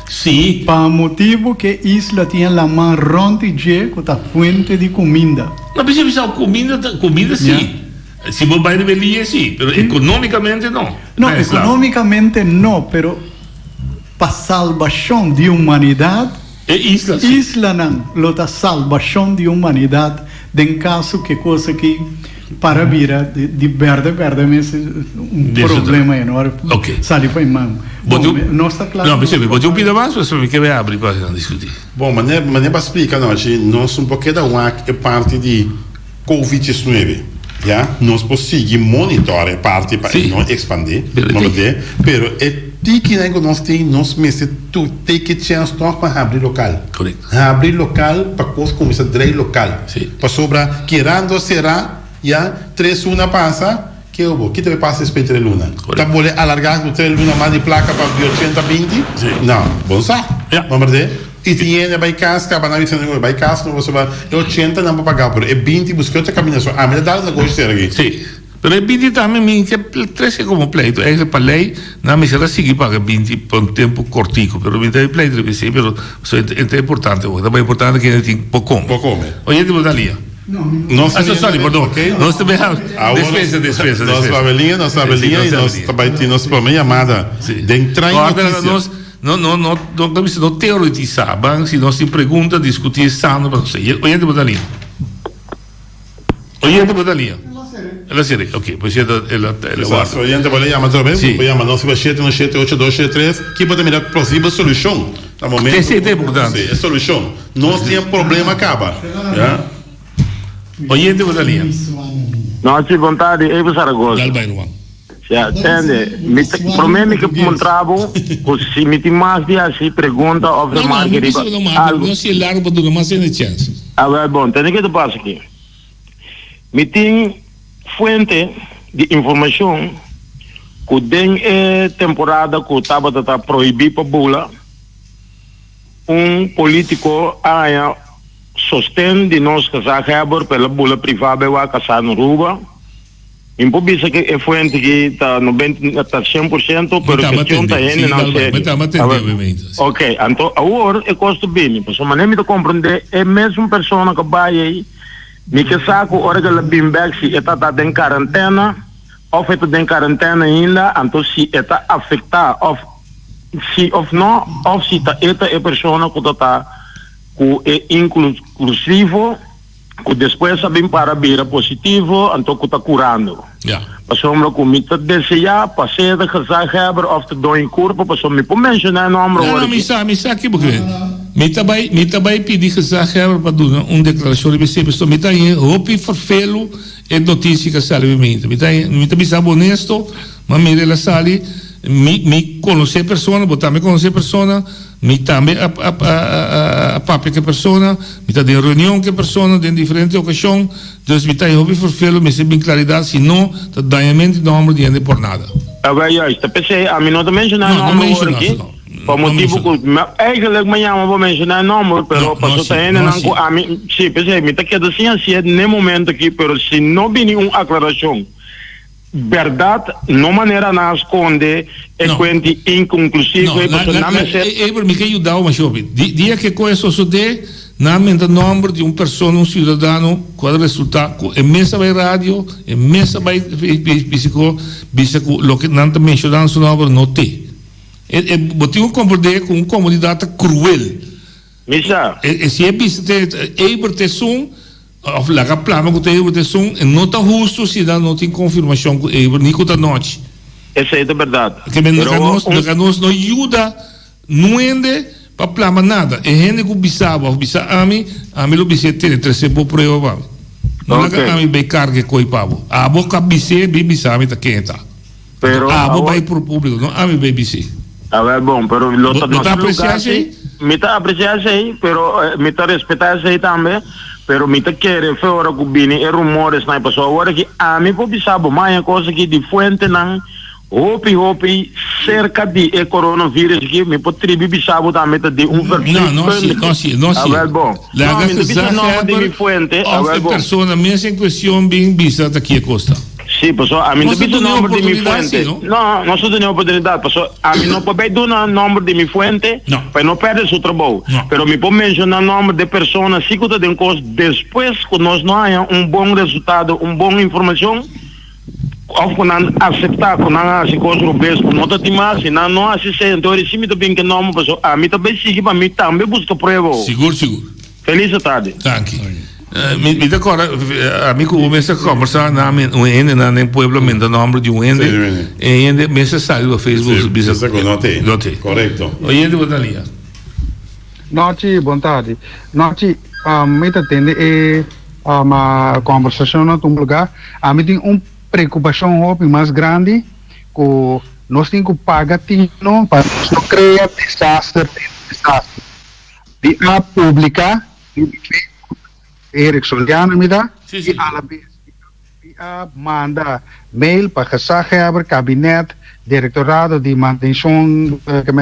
[SPEAKER 2] Sí.
[SPEAKER 4] Pa motibu ku e isla tin e laman rònt di dje ku ta fuente di kuminda.
[SPEAKER 2] No bisa bisa kuminda ta kuminda sí. Si bo bai riba e liña sí, pero ekonómikamente no.
[SPEAKER 4] No, ekonómikamente no, pero pa salbashon di humanidat.
[SPEAKER 2] E isla sí.
[SPEAKER 4] Islanan lo ta salbashon di humanidat den kaso ku e kos aki para bira di berde berde mes un problema enorme sali for e man.
[SPEAKER 2] Bon, nos ta kla. No, bo tin un pida mas pasobra mi ke bai abri pa diskuti.
[SPEAKER 3] Bon, manera manera bo a splika anochi, nos un por keda wak e parti di Covid 19, ya, nos por sigui monitor e parti pa e no expande, pero e tikinan ku nos tin nos mester tu take e chance tòg pa habri lokal. Habri lokal pa kos kuminsá drei lokal. Pasobra kerando será ya tres luna pasa, ke obo? Ki ta bay pasa despues di tres luna? Ta bole alargá ku tres luna mas di plaka pa di ochenta binti? No, bo no sa. Bo berdé? I tin hende a bai kas kaba nan bisa nan bai kas no pasobra e ochenta nan por pagá pero e binti buska otro kaminda so ami ta dal negoshi sera aki.
[SPEAKER 2] Sí, pero e binti tambe mi ke trese komo pleito eigenlijk pa lei nan mester a sigui paga e binti pa un tempu kortiku pero mi ta e pleito riba esei pero pasobra e ta importante ta bai importante kende tin por kome.
[SPEAKER 3] Por kome.
[SPEAKER 2] Oyente bo ta lia.
[SPEAKER 3] Nos
[SPEAKER 2] Ah, so, sorry, perdon. Nos ta bai despensa, despensa,
[SPEAKER 3] Nos
[SPEAKER 2] despensa.
[SPEAKER 3] babelia, nos babelia i nos ta bai tin nos prome yamada den Train Noticias.
[SPEAKER 2] No, no, no, no ta bisa no teoretisa, ban si nos tin pregunta discuti sano pa nos. Oyente bo ta liña. Oyente bo ta liña. El a sere, ok, pues el a, el a, el a warda.
[SPEAKER 3] Oyente bo la yama otra vez, bo yama nos riba 717 8273, ki bo ta mira posibel solucion na momento.
[SPEAKER 2] Esey ta importante.
[SPEAKER 3] Si, e solucion. Nos tin e problema caba, ya.
[SPEAKER 2] Oyente bo ta liña.
[SPEAKER 5] No, si, bon tardi, Evo Zaragoza.
[SPEAKER 2] Dal bay ruman.
[SPEAKER 5] Ya, tende, mi ta, promé mi ke puntra bo ku si mi tin mas di hasi pregunta òf
[SPEAKER 2] No, no,
[SPEAKER 5] remarke
[SPEAKER 2] mi
[SPEAKER 5] riba
[SPEAKER 2] bisa bo no mas,
[SPEAKER 5] algu.
[SPEAKER 2] no si e largu pa duna mas hende chèns.
[SPEAKER 5] Awèl bon, tende ke ta pasa aki. Mi tin fuente di informashon. Ku den e temporada ku tabata ta prohibí pa bula, un polítiko a haña sosten di nos gezaghebber pa el a bula privá bai wak kasá na Aruba. Mi por bisa ku e fuente aki ta nobenta, ta 100%, pero kestion ta hendenan serio. Oké, anto awor e kos ta bini, pasobra manera mi ta komprendé e mesun persona ku bai ei, mi ke sa ku ora ku el a bin bèk si e ta ta den karantena, Of e ta den karentena ainda, anto si e ta afektá of si of no, of si ta e ta e persona ku ta ta ku e inklusivo ku despues a bin para bira positivo anto ku ta kurando. Pasobra ku mi ta deseá pa sea ta gezaghebber of ta doño kurpa pasobra mi por menshoná e nòmber
[SPEAKER 2] awor
[SPEAKER 5] aki.
[SPEAKER 2] Mi sa, mi sa ki bo kere. Mi ta bai, mi ta bai pidi gezaghebber pa duna un deklarashon riba esei pasobra mi ta haña hopi ferfelu E noticia cu a sali mi mi ta mi ta bisa bo honesto, ma mira el a sali, mi mi conoce e persona, bo tambe conoce e persona, mi tambe a a a a papia cu e persona, mi ta den reunion cu e persona den diferente ocasion, dus mi ta e hopi vervelo, mester bin claridad, si no ta dañamento di nomber di hende por nada.
[SPEAKER 5] Awel juist, ta p'esey ami no ta menciona e
[SPEAKER 2] No, no
[SPEAKER 5] nomber
[SPEAKER 2] menciona
[SPEAKER 5] ora aki.
[SPEAKER 2] su nomber.
[SPEAKER 5] Pa motibu ku eigenlijk mi a yama pa menshoná e nòmber, pero paso ta hendenan ku ami, sí, p'esei mi ta keda sin hasié n'e momento aki, pero si no bini un aklarashon bèrdat, no manera nan a skonde e kuenti inkonklusivo ei, pasobra nan mester.
[SPEAKER 2] Eber, mi ke yuda bo masha hopi. Dia ke koe sosodé, nan a menta nòmber di un persona, un siudadano, ku a resultá ku e mes a bai radio, e mes a bai bisa ku bisa ku loke nan ta menshoná su nòmber no te. E, e, bo tin ku komprendé ku un komunidat ta kruel.
[SPEAKER 5] Misa.
[SPEAKER 2] E, e si e bisa te Eber ta esun, òf laga plama ku ta Eber ta esun, e no ta hustu si nan no tin konfirmashon ku Eber ni ku ta nochi.
[SPEAKER 5] Esei ta bèrdat.
[SPEAKER 2] Ke men laga nos, laga nos no yuda nuende pa plama nada. E hende ku bisa bo òf bisa ami, ami lo bis'é tene, trese bo prueba pa mi. No laga ami bai karga e koi pa bo. Abo ku a bis'é, bin bisa mi ta ken e ta.
[SPEAKER 5] Pero
[SPEAKER 2] abo bai por público, no ami bai bisí.
[SPEAKER 5] Awel bon, pero lo ta
[SPEAKER 2] Bo ta aprecia esei?
[SPEAKER 5] Mi ta aprecia esei, pero mi ta respeta esei tambe, pero mi ta kere fe ora ku bini e rumoresnan, pasobra awor aki ami por bisa bo maña kos aki di fuentenan hopi hopi serka di e coronavirus aki, mi por tribi bisa bo tambe ta di un
[SPEAKER 2] No, no así, no así, no así.
[SPEAKER 5] Awel bon.
[SPEAKER 2] Laga
[SPEAKER 5] No, mi ta bisa nomber di mi
[SPEAKER 2] gezaghebber
[SPEAKER 5] fuente,
[SPEAKER 2] of
[SPEAKER 5] awel
[SPEAKER 2] e
[SPEAKER 5] bon.
[SPEAKER 2] persona mes en cuestion bin bisa ta kie kos ta.
[SPEAKER 5] Sí, pasobra ami no
[SPEAKER 2] Nos
[SPEAKER 5] ta
[SPEAKER 2] ta
[SPEAKER 5] bisa
[SPEAKER 2] duna e
[SPEAKER 5] nomber di mi
[SPEAKER 2] oportunidat,
[SPEAKER 5] fuente.
[SPEAKER 2] sí, no?
[SPEAKER 5] No, nos ta duna e oportunidat, pasobra ami no por bay duna nomber di mi fuente
[SPEAKER 2] No.
[SPEAKER 5] pa e no perde su trabou.
[SPEAKER 2] No.
[SPEAKER 5] Pero mi por menciona nomber di persona sí cu ta den cos despues cu nos no haña un bon resultado, un bon informacion, of cu nan acepta cu nan a haci cos robes cu no ta tin mas. Si nan no haci esey, anto ora sí mi ta bin cu e nomber, pasobra ami ta bay sigui pa mi tambe busca prueba.
[SPEAKER 2] Sigur, sigur.
[SPEAKER 5] Feliz tarde.
[SPEAKER 2] Danki. Mi, mi ta kòrda, ami ku bo mester kòmbersá na mi, un hende nan den pueblo menta nòmber di un hende, e hende mester sali riba Facebook
[SPEAKER 3] Sí,
[SPEAKER 2] bisa
[SPEAKER 3] bisa ku no te.
[SPEAKER 2] No te.
[SPEAKER 3] Korekto.
[SPEAKER 2] Oyente bo ta lia.
[SPEAKER 6] Nochi, bon tardi. Nochi, mi ta tende e kòmbersashon na tuma lugá. Ami tin un preokupashon hopi mas grandi ku nos tin ku paga tino pa nos no krea desaster den desaster. Di a publica riba Facebook Eric Soliano mi ta y alabes di a manda mail pa gezaghebber, kabinet, direktorado di mantencion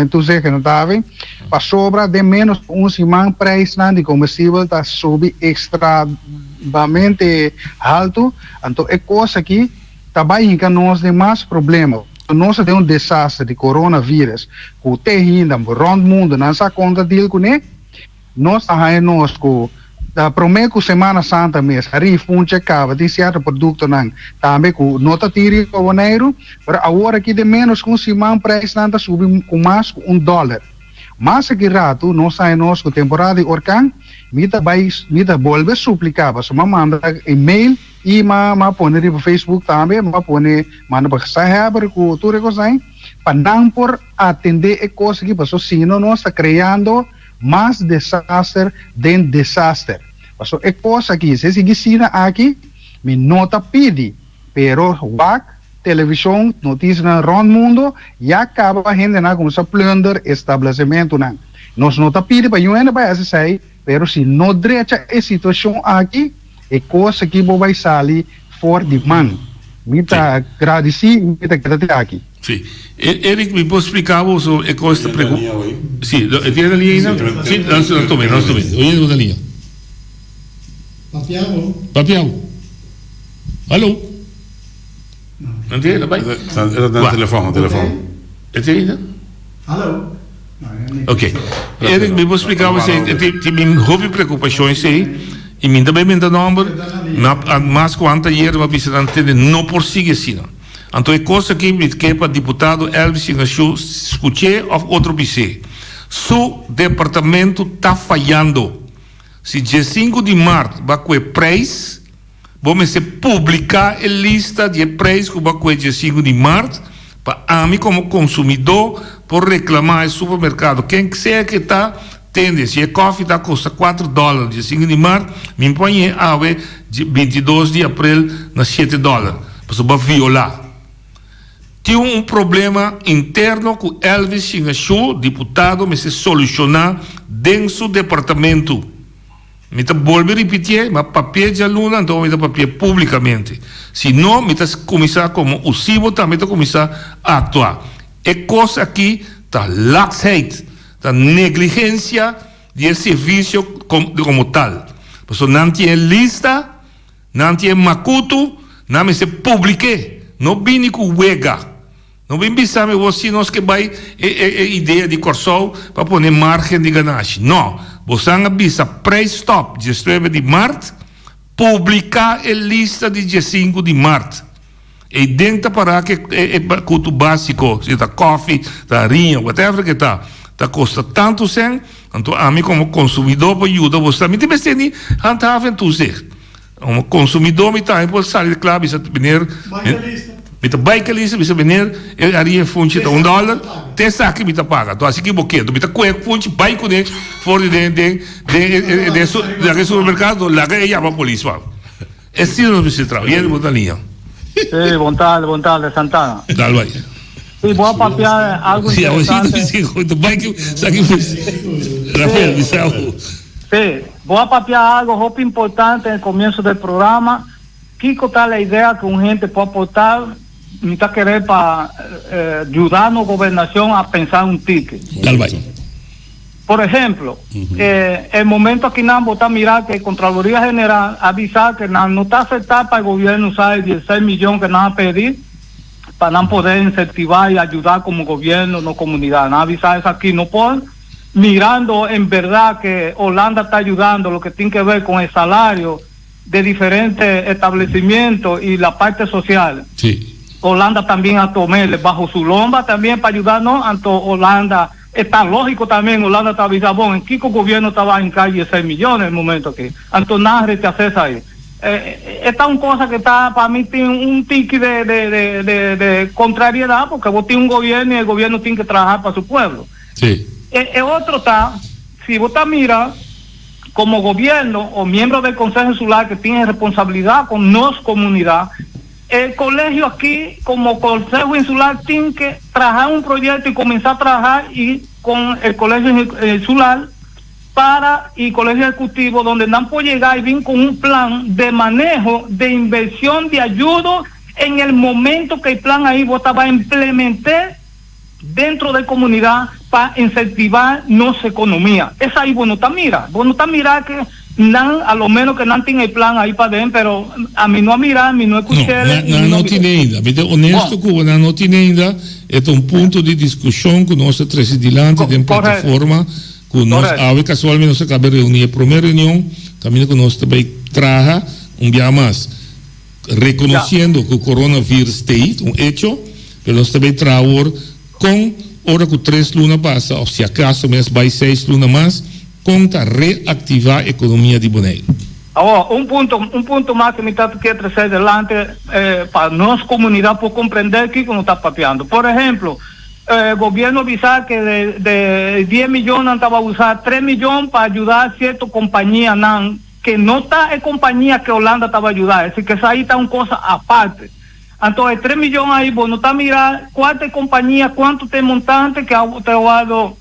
[SPEAKER 6] toezicht en handhaving pasobra den menos di un siman prijsnan di comestibel ta subi extravamente halto anto e cos aki ta bay hinca nos den mas problema. Nos ta den un desaster di coronavirus cu te hinda rond mundo nan sa con ta deal cune. Nos a haña nos cu ta prome cu Semana Santa mes a rifuncha caba tin cierto productonan tambe cu no ta tin riba Boneiru, pero awor aki den menos cu un siman prijsnan ta subi cu mas cu un dollar. Mas aki ratu nos haña nos cu temporada di orkan, mi ta bay mi ta bolbe suplica pasobra mi a manda email I m'a m'a pone riba Facebook tambe, m'a pone manda pa gezaghebber ku tur e kosnan pa nan por atendé e kos aki paso sino nos ta kreando mas desaster den desaster. Paso e kos aki si e sigui asina aki mi no ta pidi pero wak televishon notisianan rònt mundo ya kaba hendenan a kuminsá plunder establesimentunan. Nos no ta pidi pa niun hende bai hasi esei pero si no drecha e situashon aki E kos aki bo bai sali for di man. Mi ta gradisí i mi ta keda te aki.
[SPEAKER 2] Sí. Eric, mi por spliká bo so e kos ta preocup. Sí, e tin na liña ainda? Sí, nos nos tome, nos tome. Oye, nos na liña.
[SPEAKER 4] Papia bo.
[SPEAKER 2] Papia bo. Hallo. No tin, bai.
[SPEAKER 3] E ta na telefòn, telefòn.
[SPEAKER 2] E tin ainda?
[SPEAKER 4] Hallo.
[SPEAKER 2] Ok. Eric, mi por spliká bo esei, tin mi hopi preokupashon esei, i mi ta bai menta nòmber, na mas ku anteayer mi a bisa nan tende no por sigui asina. Anto e kos aki mi ke pa diputado Elvis Ignacio skuch'é òf otro bis'é. Su departamento ta fayando. Si diesinku di mart ba kue preis, Bo mester publiká e lista di e preis ku bo a kue diesinku di mart pa ami komo konsumidó por reklamá e supermerkado ken sea ke ta tende si e kòfi ta kosta kuater dòler diesinku di mart mi por hañ'é awe 22 di aprel na shete dòler pasobra bo a violá. Tin un problema interno ku Elvis Shingashu diputado mester solushoná den su departamentu. Mi ta bolbe ripitié, ma papié djaluna, anto mi ta papié públikamente. Si no, mi ta kuminsá komo usibo tambe ta kuminsá aktua. E kos aki ta laksheid, ta negligensia di e servisio komo tal. Pasobra nan tin e lista, nan tin e makutu, nan mester publik'é, no bini ku wega. No bin bisa mi bo si nos ke bai e e idea di Kòrsou pa pone margen di ganashi. No, bosan a bisa prijsstop diesnuebe di mart, publiká e lista di diesinku di mart. Eiden ta pará ke e e kutu básiko, si ta kòfi, ta hariña, whatever ke ta, ta kosta tantu sèn, anto ami komo konsumidó por yuda bosan. Mi tin mester ni handhaven en toezicht. Como consumidor mi tambe por sali kla bisa meneer mi ta bai ke lista bisa meneer e haria e funchi ta un dollar te esaki mi ta paga enton asiki bo ke mi ta kohe e funchi bai kune for di den den den den e supermercado laga e yama polis pa esina nos mester traha yende bo ta liña.
[SPEAKER 7] Sí, bon tarde, bon tarde, Santana.
[SPEAKER 2] Dal bai.
[SPEAKER 7] Sí, bo a papia algo interesante.
[SPEAKER 2] Sí, bai saki Rafael bisa bo.
[SPEAKER 7] Sí, bo a papia algo hopi importante en el comienzo del programa. Kiko ta la idea cu un hende por aporta? Mi ta kere pa yuda nos gobernacion a pensa un tiki.
[SPEAKER 2] Dal bai.
[SPEAKER 7] Por ehemplo, el momento akinan bo ta mira cu e Contraloria General a bisa cu nan no ta acepta pa e gobierno usa e dieseis millon cu nan a pedi pa nan poder incentiva y ayuda como gobierno nos comunidad. Nan a bisa esaki no por. Mirando en berdad que Holanda ta ayudando lo que tin que ver con el salario de diferente establecimiento y la parte social.
[SPEAKER 2] Sí.
[SPEAKER 7] Holanda también a tomele bajo su lomba también pa ayuda no, anto Holanda e ta logico también Holanda ta avisa bon en kico gobierno ta bay hinca dieseis millones el momento aki, anto nan rechasa esai. E ta un cosa que ta pa mi tin un tiki de de de de de contrariedad porque bo tin un gobierno y el gobierno tin que traha pa su pueblo.
[SPEAKER 2] Sí.
[SPEAKER 7] E e otro ta, si bo ta mira como gobierno o miembro del Consejo Insular que tin e responsabilidad con nos comunidad, e colegio aki como Consejo Insular tin que traha un proyecto y cuminsa traha y con el Colegio Insular para y Colegio Ejecutivo donde nan por yega y bin con un plan de maneho de inversion de ayudo en el momento que e plan ahi bo ta bay implemente dentro de comunidad pa incentiva nos economia. Esai bo no ta mira. Bo no ta mira que nan, a lo menos que nan tin e plan ahi paden, pero ami no a mira, mi no
[SPEAKER 2] No,
[SPEAKER 7] escuchele
[SPEAKER 2] nan,
[SPEAKER 7] y mi
[SPEAKER 2] nan
[SPEAKER 7] no
[SPEAKER 2] no tin
[SPEAKER 7] mire.
[SPEAKER 2] ainda. Mi ta honesto
[SPEAKER 7] Bon.
[SPEAKER 2] cu bo, nan no tin ainda. E ta un punto di discusion cu nos a trece dilanti
[SPEAKER 7] Co,
[SPEAKER 2] den
[SPEAKER 7] correcto.
[SPEAKER 2] plataforma cu nos
[SPEAKER 7] Correcto.
[SPEAKER 2] awe casualmente nos a caba reuni e prome reunion caminda cu nos ta bay traha un bia mas. Reconociendo cu coronavirus t'ey, ta un hecho, pero nos ta bay traha awor con ora cu tres luna pasa of si acaso mes bay seis luna mas, con ta reactiva economia di Boneiru.
[SPEAKER 7] Awor, un punto, un punto mas cu mi ta kier trece delante pa nos comunidad por comprende kico nos ta papiando. Por ehemplo, gobierno a bisa que de de dies millon nan taba usa tres millon pa ayuda cierto compañianan ke no ta e kompania ke Holanda taba yuda, es ke esai ta un kosa aparte. Anto e tres miyon ai bo no ta mira kual ta e kompania, kuantu ta e montante ke a ta wòrdu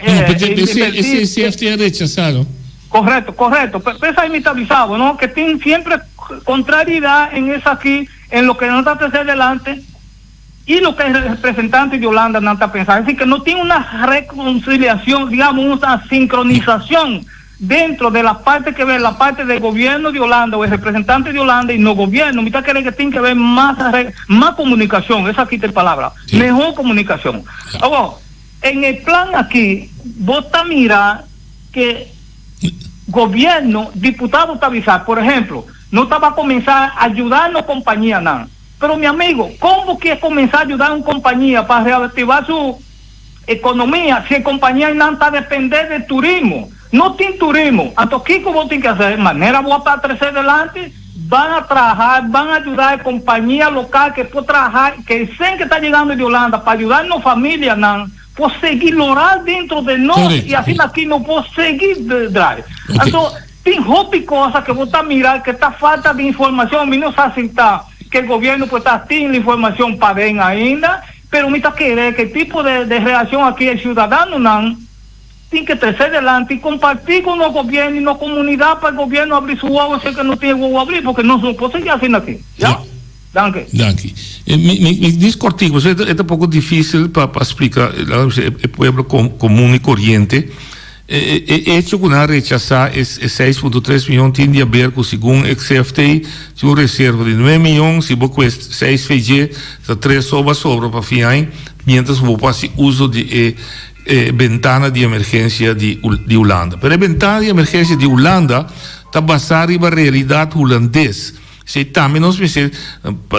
[SPEAKER 2] No, pero ese
[SPEAKER 7] invertí.
[SPEAKER 2] ese CFT a rechasá no.
[SPEAKER 7] Korekto, korekto. Pero esai mi ta bisa bo no, ke tin siempre kontraridat en esaki. en loke nan ta trese adelante y loke e representante di Holanda nan ta pensa. Es decir, que no tin una reconciliacion, digamos, una sincronizacion dentro de la parte que ve la parte del gobierno di Holanda o e representante di Holanda y no gobierno. Mi ta kere que tin que haber mas mas comunicacion, esaki ta e palabra, mehor comunicacion. Awor, en e plan aki bo ta mira que gobierno, diputado ta bisa, por ehemplo, no ta ba cuminsa ayuda no compañianan. Pero mi amigo, con bo kier cuminsa ayuda un compañia pa reactiva su economia si e compañianan ta depende de turismo? No tin turismo. Anto kico bo tin ke hacer? Manera bo a pa trece delante, ban a traha, ban a ayuda e compañia local ke por traha, ke e cen ke ta yegando di Holanda pa ayuda no familianan por sigui lora dentro de nos y asina aki no por sigui draai. Anto tin hopi cosa ke bo ta mira ke ta falta di informacion. Mi no sa si ta ke gobierno por ta tin la informacion paden ainda, pero mi ta kere ke tipo de reaccion aki e ciudadanonan Tin ke trese delanti i kompartí ku nos gobièrnu i nos komunidat pa e gobièrnu abri su wowo si e ke no tin e wowo abrí porque nos no por sigui asina aki. Ya? Danki.
[SPEAKER 2] Danki. Mi mi mi dis kòrtiku pasobra e ta poko difísil pa pa splika laga mi bisa e pueblo komun i koriente. E e echo ku nan a rechasá e e 6.3 miyon tin di aber ku segun e CFT tin un reserva di 9 miyon si bo kue 6 VG ta 3 so ba sobra pa fin aña mientras ku bo por hasi uso di e e bentana di emergencia di di Hulanda. Pero e bentana di emergencia di Hulanda ta basá riba realidat hulandes. Esei tambe nos mester,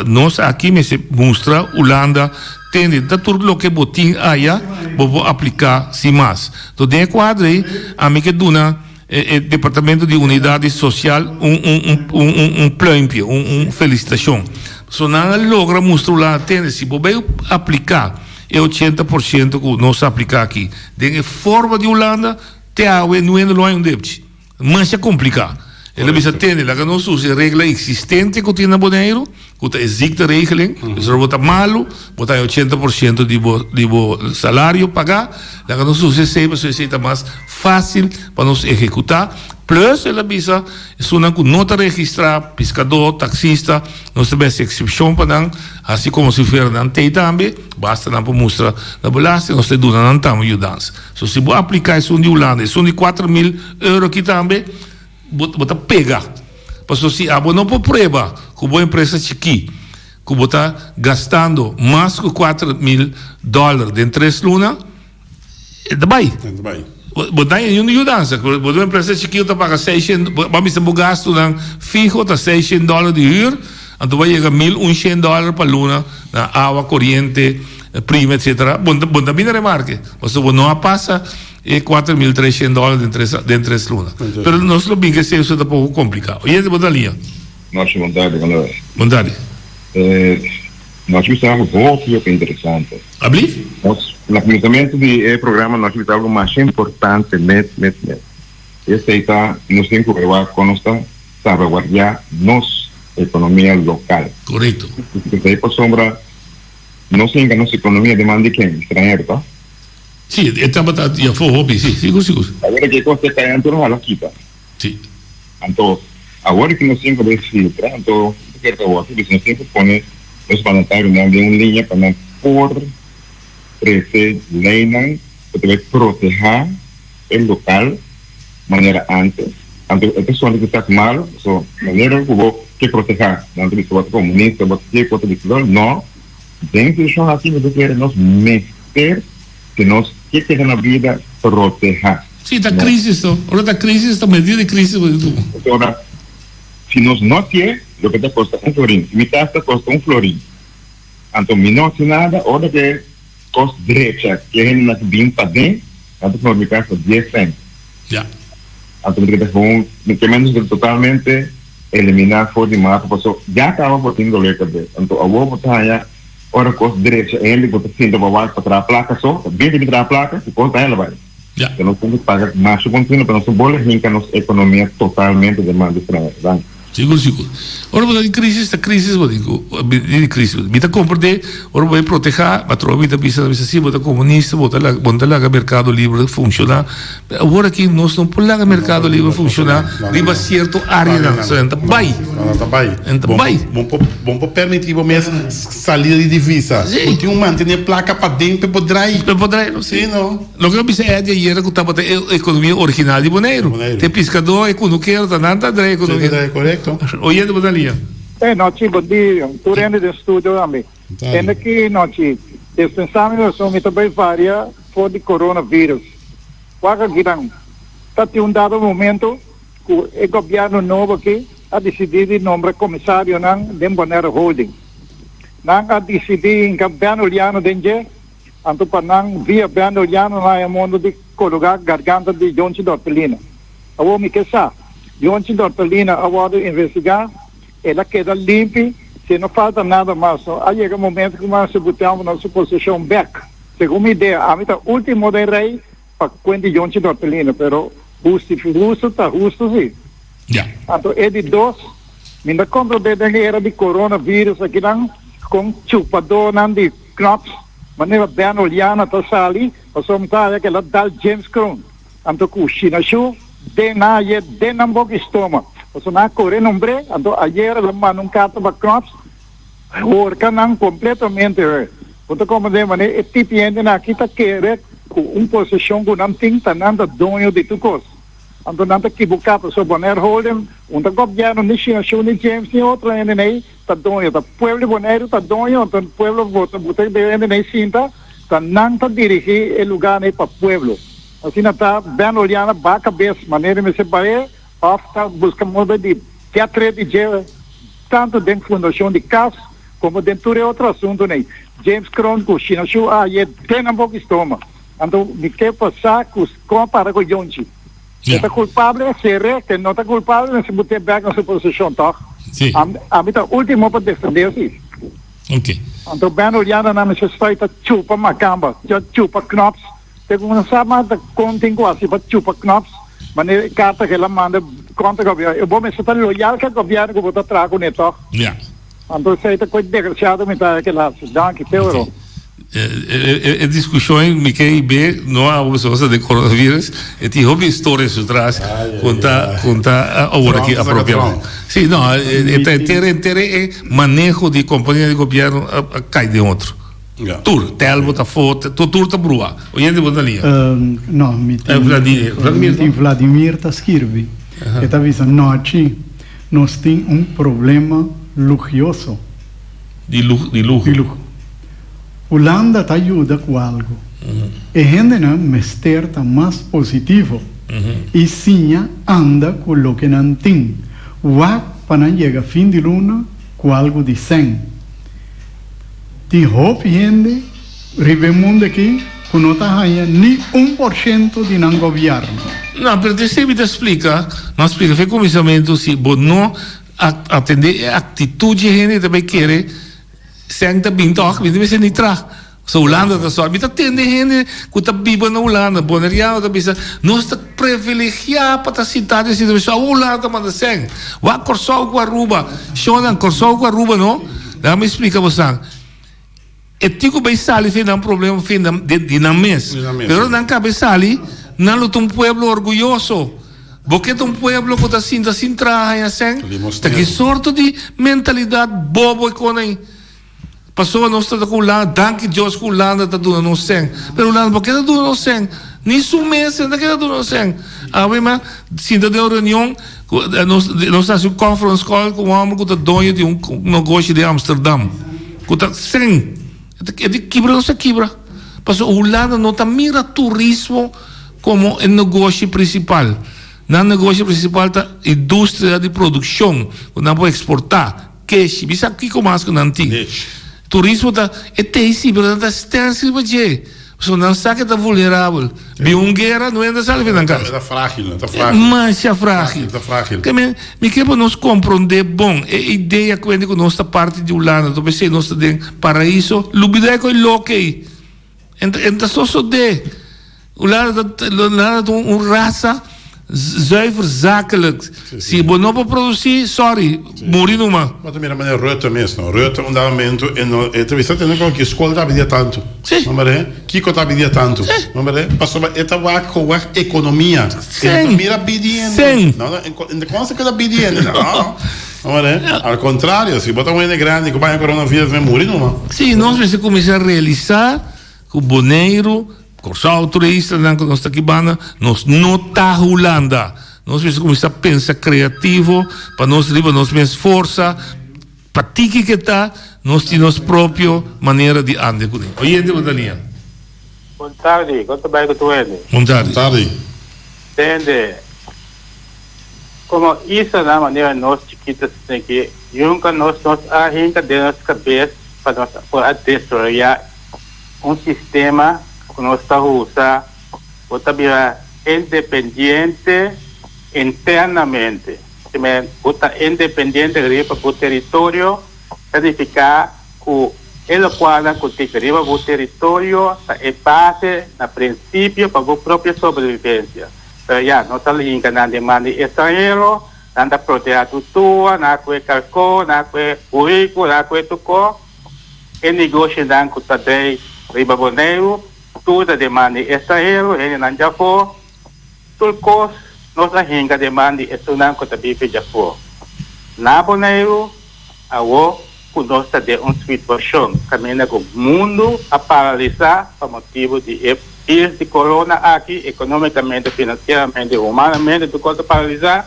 [SPEAKER 2] nos aki mester mustra Hulanda, tende, ta tur loke bo tin aya, bo por apliká sin mas. Enton den e kuadro ei, ami ke duna e e Departamento di Unidad di Sosial un un un un un pluimpje, un un felisitashon. Pasobra nan a logra mustra Hulanda, tende, si bo bai apliká E ochenta por ciento cu nos a aplica aki den e forma di Hulanda te awe nuendo lo hay un debchi. Masha complica. El a bisa tende laga nos usa e regla existente cu tin na Boneiru cu ta e ziekteregeling. Dus ora bo ta malo bo ta hay ochenta por ciento di bo di bo salario paga. Laga nos usa esey pasobra esey ta mas facil pa nos ehecuta. Plus el a bisa esunnan cu no ta registra, piscador, taxista, nos ta bes excepcion pa nan. Hasi komo si fuera nan tei tambe, basta nan por mustra na belasting, nos ta duna nan tambe yudansa. So si bo apliká esun di Hulanda, esun di 4000 euro aki tambe, bo bo ta pega. Pasobra si abo no por prueba ku bo empresa chikí ku bo ta gastando mas ku 4000 dòler den tres luna, E ta bai.
[SPEAKER 3] E ta bai.
[SPEAKER 2] Bo ta haña un yudansa. Bo ta un empresa chikitu ta paga seishent, bo a bisa bo gastunan fiho ta seishent dòler di hür, anto bo a yega mil un shent dòler pa luna na awa, koriente, prima etsetera. Bo bo ta bini remarke pasobra bo no a pasa e 4300 dòler den tres den tres luna. Pero nos lo bin ku esei ta poko kompliká. Oyente bo ta liña.
[SPEAKER 8] Nochi bon tardi Manuel.
[SPEAKER 2] Bon tardi.
[SPEAKER 8] Nos bisa algo hopi hopi interesante.
[SPEAKER 2] Ablief?
[SPEAKER 8] Nos, na kuminsamentu di e programa nos bisa algo masha importante mes mes mes. Esei ta nos tin ku wak kon nos ta salvaguardiá nos ekonomia lokal.
[SPEAKER 2] Korekto.
[SPEAKER 8] Esei pasobra nos hinka nos ekonomia den man di ken? Estranhero, ta?
[SPEAKER 2] Sí, e tabata di afó hopi, sí, sigur sigur.
[SPEAKER 8] Awor ke kos ta kai anto nos hala kita.
[SPEAKER 2] Sí.
[SPEAKER 8] Anto, awor ki nos tin ku bay filtra, anto mi ta kere ta awor ki nos tin ku pone nos mandatarionan den un liña pa nan por trese leynan ku ta bay protehá e lokal manera antes. Anto e persona kisas malo, paso manera ku bo ke protehá, nan ta bisa bo ta komunista, bo ta ke, bo ta bisa lo. No, den situashon aki mi ta kere nos mester, si nos ke keda na bida, protehá.
[SPEAKER 2] Sí, ta crisis to. Ora ta crisis, ta medio di crisis bo tin tuma.
[SPEAKER 8] Pasobra si nos no hacié, loke ta costa un florin. Si mi tas ta costa un florin, anto mi no haci nada, ora ke cos drecha, ke hendenan ke bin paden, nan ta cobre mi cas pa dies cent.
[SPEAKER 2] Ja.
[SPEAKER 8] Anto mi ta keda gewoon, mi ke menos ta totalmente elimina for di mapa, pasobra ya caba bo tin dolor cabes. Anto awor bo ta haya ora cos drecha, hende ku ta sinta pa wak pa traha placa so, ta bin traha placa, si cos ta hela bai.
[SPEAKER 2] Ja.
[SPEAKER 8] Nos tin ku paga masha continuo pa nos no bole hinka nos ekonomia totalmente den man di stranhero. Danki.
[SPEAKER 2] Sigur sigur. Ora bo ta den crisis ta crisis bo tin cu bini di crisis. Mi ta comprende ora bo bay proteha patroa mi ta bisa ta bisa si bo ta comunista bo ta bo no ta laga mercado libre funciona. Pero awor aki nos no por laga mercado libre funciona riba cierto areanan. So nan ta bay.
[SPEAKER 3] Nan ta bay.
[SPEAKER 2] Nan ta bay.
[SPEAKER 3] Bo por bo por permiti bo mes salida di divisa. Bo tin un mantene placa paden pa e por draai.
[SPEAKER 2] Pa e por draai no si.
[SPEAKER 3] Si no.
[SPEAKER 2] Loke a bisa Eddie ayera ku tabata e ekonomia original di Boneiru. Te piskadó, e kunukero, ta nan ta drai ekonomia.
[SPEAKER 3] Sí, ta drai, korekto.
[SPEAKER 2] Oyente bo ta lia.
[SPEAKER 9] E nochi, bon dia. Tur hende den studio tambe. Hende ki nochi, dispensá mi pasobra mi ta bai varia for di coronavirus. Wak akinan, ta tin un dado momento ku e gobièrnu nobo aki a disidí di nombra komisarionan den Bonaire Holding. Nan a disidí hinka Ben Uliano den dje. Anto pa nan via Bendo ya no haya mondo di kologa garganta di Jonchi Dorpelina. Awor mi ke sa, Jonchi Dorpelina a wordo investiga, el a keda limpi, si no falta nada mas no a yega momento ku mas su buteambo na su poseshon bek. Segun mi idea, ami ta ultimo den rei pa kuenti Jonchi Dorpelina, pero hustifi husto ta husto si.
[SPEAKER 2] Ya.
[SPEAKER 9] Anto e di dos, mi ta komprende den e era di corona virus akinan kon chupadónan di Knops, manera Ben Oliana ta sali, pasobra mi ta haya kela dal James Kroon. Anto ku Shinashu den nan ayer den nan boka i stoma. Pasobra nan a kore nombr'é, anto ayer el a manda un karta pa Knops, horka nan kompletamente. Bo ta komprendé manera e tipi hendenan aki ta kere ku un poseshon ku nan tin ta nan ta doño di tur kos. Anto nan ta kibuká pasobra Bonaire Holding un ta gobièrnu ni Shinashu ni James ni otro hende ei. Ta doño, ta pueblo di Boneiru ta doño, anto pueblo vota buta e hende nei sinta, ta nan ta dirigi e lugar nei pa pueblo. Asina ta Ben Oliana baha cabes manera mester bahe of ta busca modo di get rid di dje tanto den fundacion di cas como den tur e otro asunto nei. James Kroon cu Shina Shu a haye den nan boki stoma. Anto mi ke pa sa cu con a para cu Yonchi. E ta culpable, ser'e, ke no ta culpable mester but'e bek na su posicion, toch?
[SPEAKER 2] Sí.
[SPEAKER 9] Ami ta ultimo pa defend'e si.
[SPEAKER 2] Ok.
[SPEAKER 9] Anto Ben Oliana nan mester stoi ta chupa macamba, ta chupa knops, te cu nan sa mas ta con tin cu haci pa chupa knops, manera e carta cu el a manda contra gobierno. E bo mester ta loyal cu e gobierno cu bo ta traha cune, toch?
[SPEAKER 2] Ja.
[SPEAKER 9] Anto esey ta cu e desgraciado mi ta haci el haci. Danki, te oro.
[SPEAKER 2] E discusion mi ke i be no abo pasobra sa den coronavirus e tin hopi historia su tras con ta con ta awor aki apropiado. Si no e ta entero entero e maneho di compania di gobierno a cay den otro. Tur Telbo ta afo tur ta brua. Oyente bo ta lia.
[SPEAKER 4] No mi tin mi tin Vladimir ta skirbi e ta bisa nochi nos tin un problema lugioso.
[SPEAKER 2] Di luho.
[SPEAKER 4] Di luho. Hulanda ta yuda ku algu. E hendenan mester ta mas positivo i siña anda ku loke nan tin. Wak pa nan yega fin di luna ku algu di sèn. Tin hopi hende riba e mundu aki ku no ta haña ni un por shento di nan gobièrnu.
[SPEAKER 2] No, pero desei mi ta splika, mi a splika fe kuminsamentu si bo no atendé e aktitut dje hende ta bai kere. Sèn ta bin tòg, mi ta mester ni traha. So Hulanda ta sòrg. Mi ta tende hende ku ta biba na Hulanda, boneriano ta bisa, nos ta privilegiá pa ta sintá den situashon. Awor Hulanda ta manda sèn. Wak Kòrsou ku Aruba. Shonnan, Kòrsou ku Aruba no. Laga mi splika bosan. E tin ku bai sali fin nan problema fin di nan mes. Pero nan kabe sali, nan lo ta un pueblo orguyoso. Bo ke ta un pueblo ku ta sinta sin traha haña sèn? Ta ki sorto di mentalidat bobo e kon ei? Pasobra nos ta ta ku Hulanda, danki Dios ku Hulanda ta duna nos sèn. Pero Hulanda por ke ta duna nos sèn? Ni su mes ta ke ta duna nos sèn. Awe mi a sinta den un reunion ku nos nos a hasi un conference call ku un hòmber ku ta doño di un negoshi den Amsterdam ku ta sèn. E di kibra nos a kibra. Pasobra Hulanda no ta mira turismo komo e negoshi prinsipal. Nan negoshi prinsipal ta industria di produkshon ku nan por eksportá, keshi, mi sa kiko mas ku nan tin. Turismo ta e tei si, pero nan ta stens riba dje. Pasobra nan sa ke ta vulnerabel. Bin un guera, no hende sali for nan kas.
[SPEAKER 3] E ta frágil, e ta frágil.
[SPEAKER 2] Masha frágil.
[SPEAKER 3] E ta frágil.
[SPEAKER 2] Ke men, mi ke pa nos komprondé bon e idea ku hende ku nos ta parti di Hulanda, ta pensé nos ta den paraiso, lubidá e kos loke ei. En ta, en ta sosodé. Hulanda ta, Hulanda ta un rasa. Zuiver zakelijk. Si bo no por produci, sorry, muri numa.
[SPEAKER 3] Bo ta mira manera Rutte mes no. Rutte un dado momento e no e ta bisa tene con ki skol ta bidia tanto.
[SPEAKER 2] Si.
[SPEAKER 3] No mira kiko ta bidia tanto.
[SPEAKER 2] Si.
[SPEAKER 3] No mira pasobra e ta wak con wak economia.
[SPEAKER 2] Sen.
[SPEAKER 3] E no ta mira bidiendo.
[SPEAKER 2] Sen.
[SPEAKER 3] No no en de cosa cu ta bidiendo no. No mira al contrario si bo ta un hende grandi cu baña coronavirus me muri numa.
[SPEAKER 2] Si nos mester cuminsa realisa cu Boneiru Kòrsou, tur e islanan ku nos ta aki banda, nos no ta Hulanda. Nos mester kuminsá pensa kreativo pa nos riba nos mes forsa, pa tiki ke ta, nos tin nos propio manera di anda kuné. Oyente bo ta liña.
[SPEAKER 10] Bon tardi, kon ta bai ku tur hende?
[SPEAKER 2] Bon tardi.
[SPEAKER 3] Bon tardi.
[SPEAKER 10] Tende, komo islanan manera nos chikito asina aki, nunka nos nos a hinka den nos kabes pa nos por a desaroyá Un sistema ku nos ta usa bo ta bira independiente internamente. Primer, bo ta independiente riba bo teritorio ta nifiká ku e lokualnan ku tin riba bo teritorio ta e base na prinsipio pa bo propio sobrevivensia. Pero ya, nos ta hinka nan den man di estranhero, nan ta protehá tur tua, nan a kue karkó, nan a kue buriku, nan a kue tur kos. E negoshinan ku ta drei riba Boneiru tur ta den man di estranhero, hendenan djafó. Tur kos nos a hinka den man di esunnan ku ta bibi djafó. Na Boneiru, awor ku nos ta den un situashon kaminda ku mundu a paralisá pa motibu di e virus di corona aki, ekonómikamente, finansieramente, humanamente tur kos ta paralisá,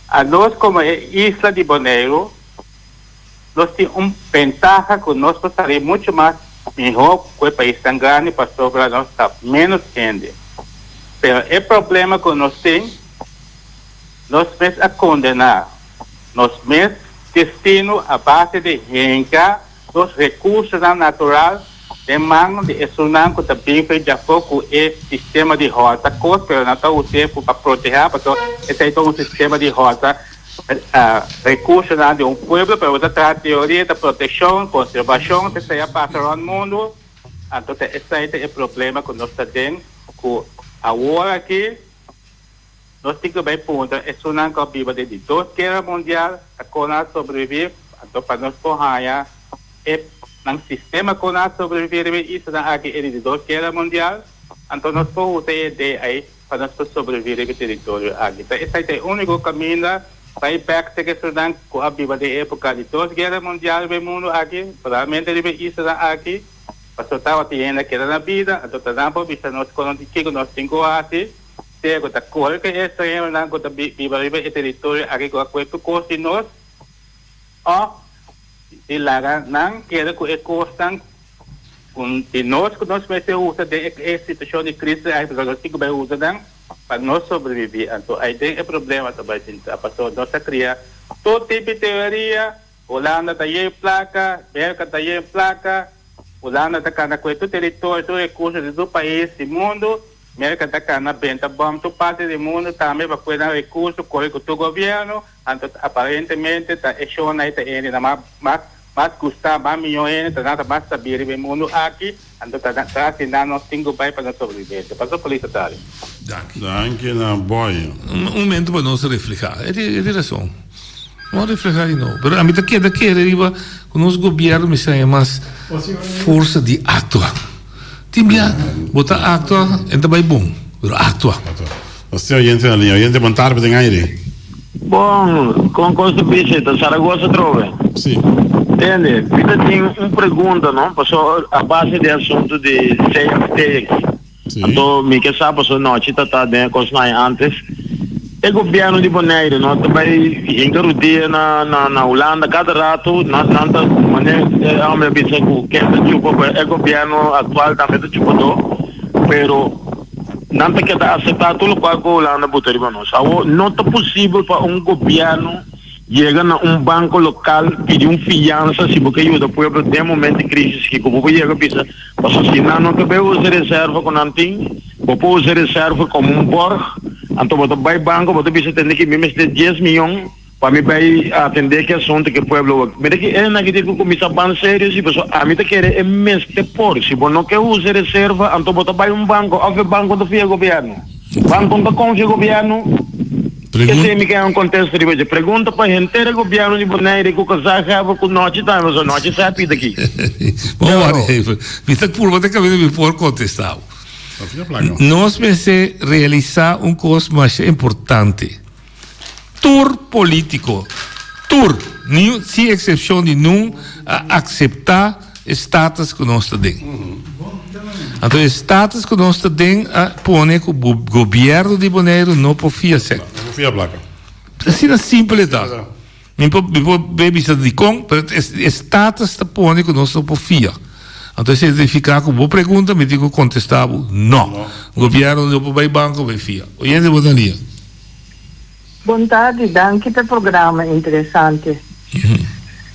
[SPEAKER 10] anos komo e isla di Boneiru, Nos tin un bentaha ku nos por sali muchu mas mihó ku e paisnan grandi pasobra nos ta ménos hende. Pero e problema ku nos tin, nos mes a kondená nos mes destino a base di hinka nos rekursonan natural den man di esunnan ku ta bin for djafó ku e sistema di hòrta kos, pero nan ta us'é pa protehá pasobra esei ta un sistema di hòrta. Rekursonan di un pueblo, pero bo ta traha teoria ta protekshon, konservashon, ta esei a pasa rònt mundu, anto ta esei ta e problema ku nos ta den, ku awor aki nos tin ku bai puntra esunnan ku a biba den di dos guera mundial ta kon nan a sobrevivi, anto pa nos por haña e nan sistema kon nan a sobrevivi riba e islanan aki e di dos guera mundial, anto nos por usa e idea ei. Pa nos por sobrevivi riba e teritorio aki. Ta esai ta e úniko kaminda bai bèk te kesonan ku a biba den e époka di dos guera mundial riba e mundu aki, solamente riba e islanan aki, pasobra tabatin hende a keda na bida, anto ta nan por bisa nos kono di kiko nos tin ku hasi, sea ku ta kore ku e estranheronan ku ta biba riba e teritorio aki ku a kue tur kos di nos, òf di laga nan keda ku e kosnan Ku di nos ku nos mester usa den e situashon di krisis aki pasobra nos tin ku bai usa nan pa nos sobrevivi. Anto ai den e problema ta bai sinta pasobra nos a kria tur tipo di teoria, Hulanda ta yen plaka, Merka ta yen plaka, Hulanda ta kana ku e tur teritorio, tur rekurso di tur pais di mundu, Merka ta kana benta bòm tur parti di mundu tambe pa kue nan rekurso kore ku tur gobièrnu, anto aparentemente ta e shon ai ta hende nan mas Mas gusta, mas mihó hende ta nan ta mas sabí riba e mundu aki, anto ta tras di nan nos tin ku bai pa nos sobrevivencia. Pasó Polis ta tari.
[SPEAKER 2] Danki.
[SPEAKER 3] Danki na boy.
[SPEAKER 2] Un momento pa nos reflehá. E tin rason. Nos reflehá di nobo. Pero ami ta keda kere riba ku nos gobierno mester haña mas forsa di aktua. Tin bia bo ta aktua en ta bai bon, pero aktua.
[SPEAKER 3] Nos tin oyente na liña. Oyente, bon tarde den aire.
[SPEAKER 5] Bon, con cos ta bisa? Ta Zaragoza atrobe?
[SPEAKER 3] Si.
[SPEAKER 5] Tende, mi ta tin un pregunta, no? Paso a base di asunto di CFT aki.
[SPEAKER 3] Si.
[SPEAKER 5] Anto mi ke sa paso nochi ta ta den e cosnan ai antes. E gobierno di Bonaire no ta bai hinca rudia na na na Hulanda cada rato nan nan ta mane e hombre a bisa cu ken ta chupa e gobierno actual tambe ta chupador pero Nan ta keda aseptá tur lokual ku Hulanda buta riba nos. Awor, no ta posibel pa un gobièrnu yega na un banko lokal pidi un fiansa si bo ke yuda pueblo den momento di krísis. Kiko bo por yega bisa? Pasobra si nan no ta bai usa reserva ku nan tin, bo por usa reserva komo un bòrg, anto bo ta bai banko bo ta bisa tende ki mi mester dies miyon. Pa mi bai atendé ki asuntu ki pueblo wak. Mira ki esnan ki tin ku kuminsá ban serio si, pasobra ami ta kere e mester por. Si bo no ke usa e reserva, anto bo ta bai un banko òf e banko ta fia gobièrnu. Banco no ta konfia gobièrnu? Esei mi ke un kontesta riba dje. Pregunta pa henter e gobièrnu di Bonaire ku gezaghebber ku nochi tambe, pasobra nochi sa pita aki.
[SPEAKER 2] Bon wak even. Mi ta purba te kaminda mi por kontestá bo. Nos mester realisá un kos masha importante. Tur polítiko, tur, ni sin eksepshon di nun, a akseptá e status ku nos ta den. Anto e status ku nos ta den a pone ku gobièrnu di Boneiru no por fia sèk.
[SPEAKER 3] No por fia plaka.
[SPEAKER 2] Asina simpel e ta. Mi por mi por bay bisa dikon, pero e status ta pone ku nos no por fia. Anto esei ta nifiká ku bo pregunta mi tin ku kontestá bo no. Gobièrnu no por bay banko bay fia. Oyente bo ta lia.
[SPEAKER 11] Bon tardi, danki p'e programa interesante.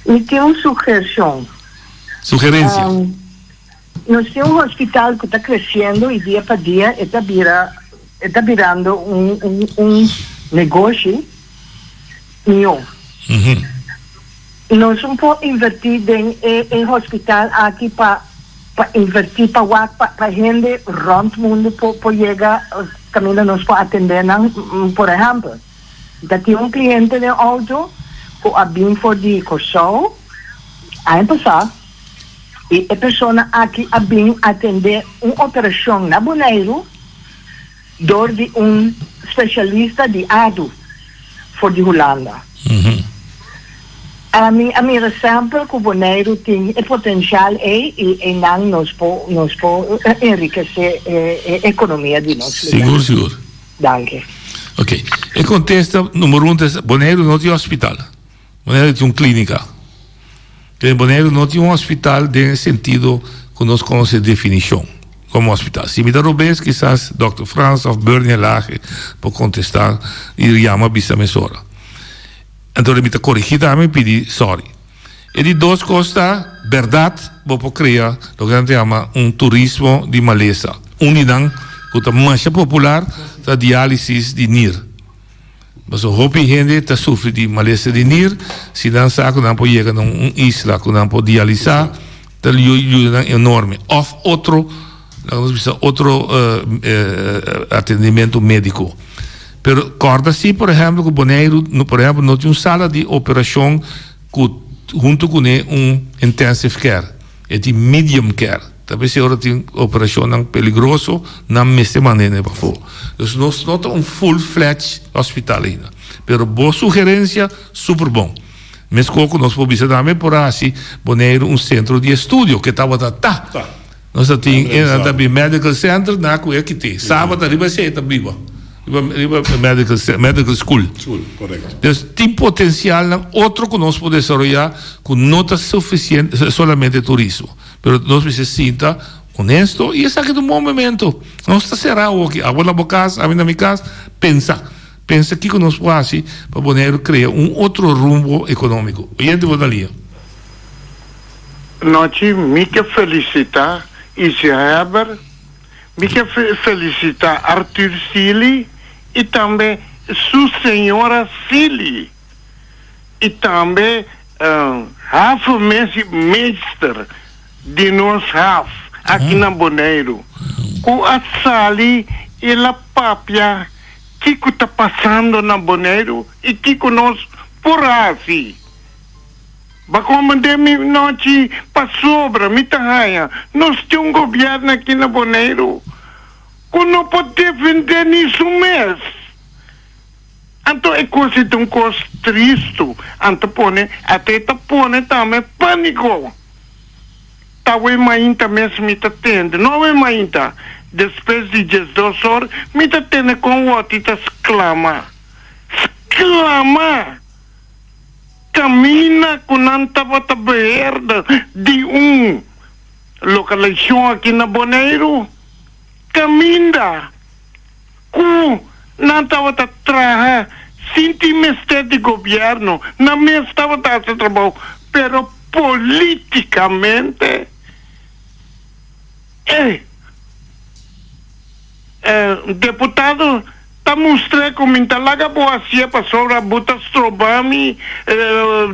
[SPEAKER 11] Mi tin un sugershon.
[SPEAKER 2] Sugerencia.
[SPEAKER 11] Nos tin un hospital ku ta kresiendo i dia pa dia e ta bira e ta birando un un un negoshi mihó. Nos un por invertí den e e hospital aki pa pa invertí pa wak pa pa hende rònt mundu por por yega kaminda nos por atendé nan. Por ehèmpel, ta tin un kliente den outo ku a bin for di Kòrsou aña pasá i e persona aki a bin atendé un operashon na Boneiru. Dor di un specialista di adu for di Hulanda. Ami a mira semper cu Boneiru tin e potencial ey y eynan nos por nos por enrikece e economia di nos lugar.
[SPEAKER 2] Sigur sigur.
[SPEAKER 11] Danki.
[SPEAKER 2] Ok. E contesta numero un ta Boneiru no tin hospital. Boneiru tin un clinica. Den Boneiru no tin un hospital den e sentido ku nos konosé definishon komo hospital. Si mi ta robes kisas dòkter Frans òf Bernie Lage por kontestá i yama bisa mesora. Anto mi ta korigí tambe i pidi sòri. E di dos kos ta bèrdat bo por krea loke nan ta yama un turismo di malesa. Un di nan ku ta masha popular ta diálisis di nir. Pasobra hopi hende ta sufri di malesa di nir, si nan sa ku nan por yega na un isla ku nan por dialisá, ta yuda nan enorme. Òf otro, laga nos bisa, otro atendimentu médiko. Pero kòrda si, por ehèmpel, ku Boneiru, por ehèmpel, no tin un sala di operashon ku huntu kuné un intensive care. E tin medium care. Ta p'esei ora tin operashonnan peligroso, nan mester manda hende pafó. Dus nos no ta un full fledged hospital ainda. Pero bo sugerencia, super bon. Meskos ku nos por bisa tambe por a hasi Boneiru un sentro di estudio, ke tabata ta. Nos ta tin e nan ta bin medical center na ku e kite. Saba ta riba esei ta biba. Riba riba medical medical school.
[SPEAKER 3] School, correcto.
[SPEAKER 2] Dus tin potencialnan otro ku nos por desaroya ku no ta suficiente solamente turismo. Pero nos mester sinta honesto y esaki ta un bon momento. Nos ta cera awoki, abo na bo cas, ami na mi cas, pensa. Pensa kico nos por haci pa Boneiru crea un otro rumbo economico. Oyente bo na liña.
[SPEAKER 12] Nochi mi ke felicita Izzy Heber, mi ke felicita Arthur Sealy y tambe su señora Sealy y tambe havenmeester di nos haf aki na Boneiru ku a sali y el a papia kiko ta pasando na Boneiru y kiko nos por hasi. Bakomo den mi nochi pasobra mi ta haña nos tin un gobièrnu aki na Boneiru ku no por defendé ni su mes. Anto e kos ei ta un kos tristu, anto pone ata e ta pone tambe pániko. Ta awe mainta mes mi ta tende, no awe mainta, despues di diesdos or mi ta tende kon wòti ta sklama, sklama! Kaminda ku nan tabata beheerder di un lokalashon aki na Boneiru, kaminda ku nan tabata traha sin tin mester di gobièrnu, nan mes tabata hasi trabou, pero polítikamente e deputado ta mustr'é ku mi ta laga bo hasié pasobra bo ta stroba mi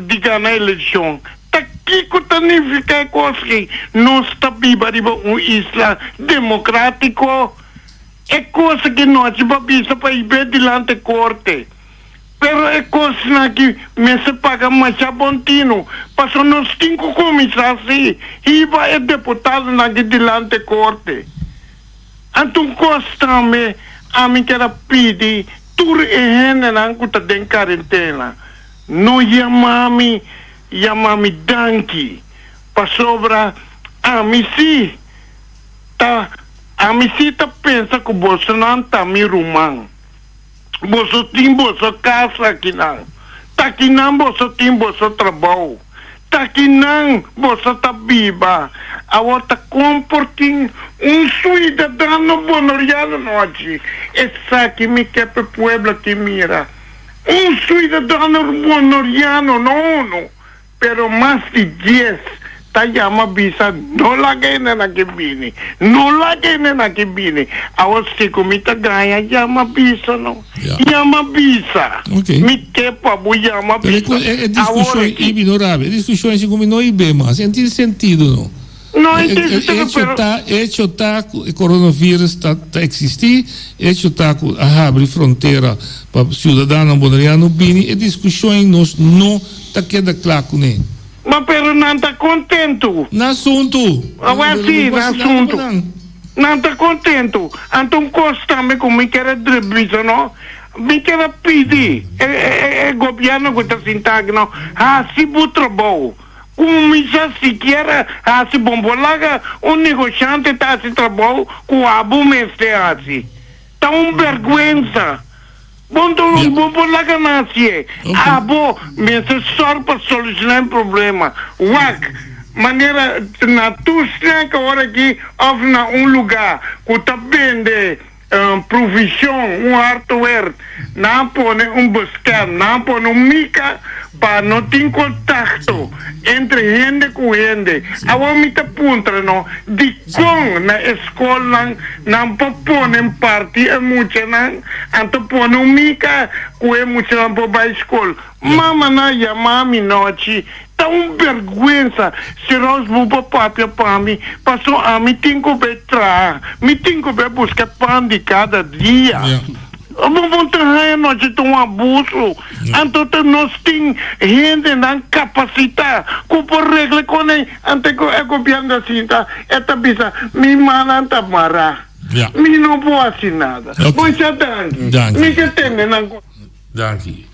[SPEAKER 12] di gana elekshon. Ta kiko ta nifiká e kos ei? Nos ta biba riba un isla demokrátiko. E kos aki no a si pa bisa pa hib'é dilanti korte. Pero e kosnan aki mester paga masha bon tinu, pasobra nos tin ku kuminsá si hiba e deputadonan aki dilanti korte. Anto un kos tambe ami ker a pidi tur e hendenan ku ta den karentena, no yama mi, yama mi danki, pasobra ami si ta ami si ta pensa ku bosonan ta mi ruman. Boso tin boso kas akinan. Ta kinan boso tin boso trabou. Ta kinan boso ta biba. Awor ta kon por tin un suidadano bonoriano no haci esaki mi ke p'e pueblo aki mira. Un suidadano bonoriano no uno. Pero mas di dies ta yama bisa no laga hende nan ke bini, no laga hende nan ke bini. Awor si ku mi ta gaña yama bisa no, yama bisa. Mi ke pa bo yama
[SPEAKER 2] Pero
[SPEAKER 12] bisa.
[SPEAKER 2] e
[SPEAKER 12] Awor
[SPEAKER 2] discusion
[SPEAKER 12] aki.
[SPEAKER 2] ibi no rabia, e discusion si ku mi no ibe mas, e no tin sentido no.
[SPEAKER 12] No e
[SPEAKER 2] E
[SPEAKER 12] tin
[SPEAKER 2] e
[SPEAKER 12] sentido
[SPEAKER 2] hecho
[SPEAKER 12] pero.
[SPEAKER 2] ta, hecho ta ku e coronavirus ta ta existi, hecho ta ku a habri frontera pa ciudadanonan boneriano bini, e discusion ei nos no ta keda kla kuné.
[SPEAKER 12] Ma pero nan ta kontentu.
[SPEAKER 2] Na asuntu.
[SPEAKER 12] Awel si, na asuntu. Nan ta kontentu. Anto un kos tambe ku mi kier a bisa no, mi kier a pidi e gobièrnu ku ta sinta aki no, hasi bo trabou. Kuminsá sikiera hasi bon. Bo laga un negoshante ta hasi trabou ku abo mester hasi. Ta un bèrgwensa. Bo no bo por laga nan hacié. Abo mester sòrg pa solucioná e problema. Wak, manera na tur snack awor aki òf na un lugá ku ta bende provision, un hardware, nan a pone un bescherm, nan a pone un mica pa no tin contacto entre hende ku hende. Awor mi ta puntra no, dikon na e skolnan nan por pone un parti e muchanan, anto pone un mica ku e muchanan por bai skol? Mamanan yama mi nochi, ta un bergwensa si Rose bo por papia pa mi, paso ami tin ku bai traha, mi tin ku bai buska pan di kada dia. Bo bo ta haña nochi ta un abuso. Anto ta nos tin hendenan kapasitá ku por regla kon ei. Ante ku e gobièrnu ta sinta e ta bisa mi mannan ta mará. Mi no por hasi nada. Bo sa danki. Mi ke tende nan ku.
[SPEAKER 2] Danki.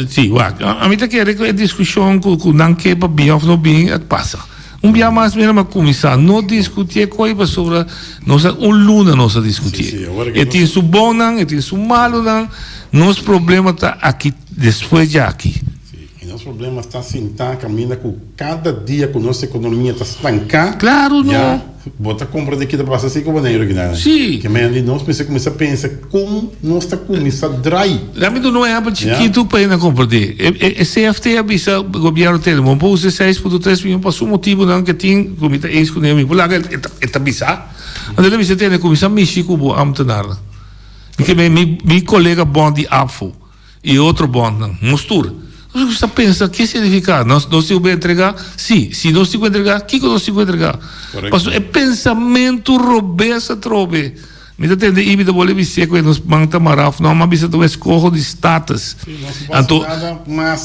[SPEAKER 2] Si, wak, ami ta kere ku e diskushon ku ku nan ke pa bin òf no bin a pasa. Un bia mas mira mi a kuminsá no diskutié koi pasobra nos a un luna nos a diskutié. E tin su bonnan, e tin su malunan. Nos problema ta aki despues djaki.
[SPEAKER 3] Si, i nos problema ta sintá kaminda ku kada dia ku nos ekonomia ta stanká.
[SPEAKER 2] Klaru no.
[SPEAKER 3] Ya, bo ta komprendé ki ta pasa si ku Boneiru akinan.
[SPEAKER 2] Si.
[SPEAKER 3] Ke men di nos mester kuminsá pensa kon nos ta kuminsá drai.
[SPEAKER 2] Laat mi duna un ehèmpel chikitu pa hende komprendé. E CFT a bisa gobièrnu tene bo por usa e 6.3 mion pa su motibunan ke tin ku mi ta eens kuné mi por laga e ta bisa. Anto el a bisa tene kuminsá mishi ku bo ámtenarnan. Mi ke men mi kolega bònt di ABVO. I otro bondnan, nos tur. Nos ta pensa, ke significa? Nos nos tin ku entrega? Si, si nos tin ku entrega, kiko nos tin ku entrega? Pasobra e pensamentu robes atrobe. Mi ta tende Ibi ta bole bis'é ku e nos man ta mará of no, m'a bisa ta un eskoho di status. Anto,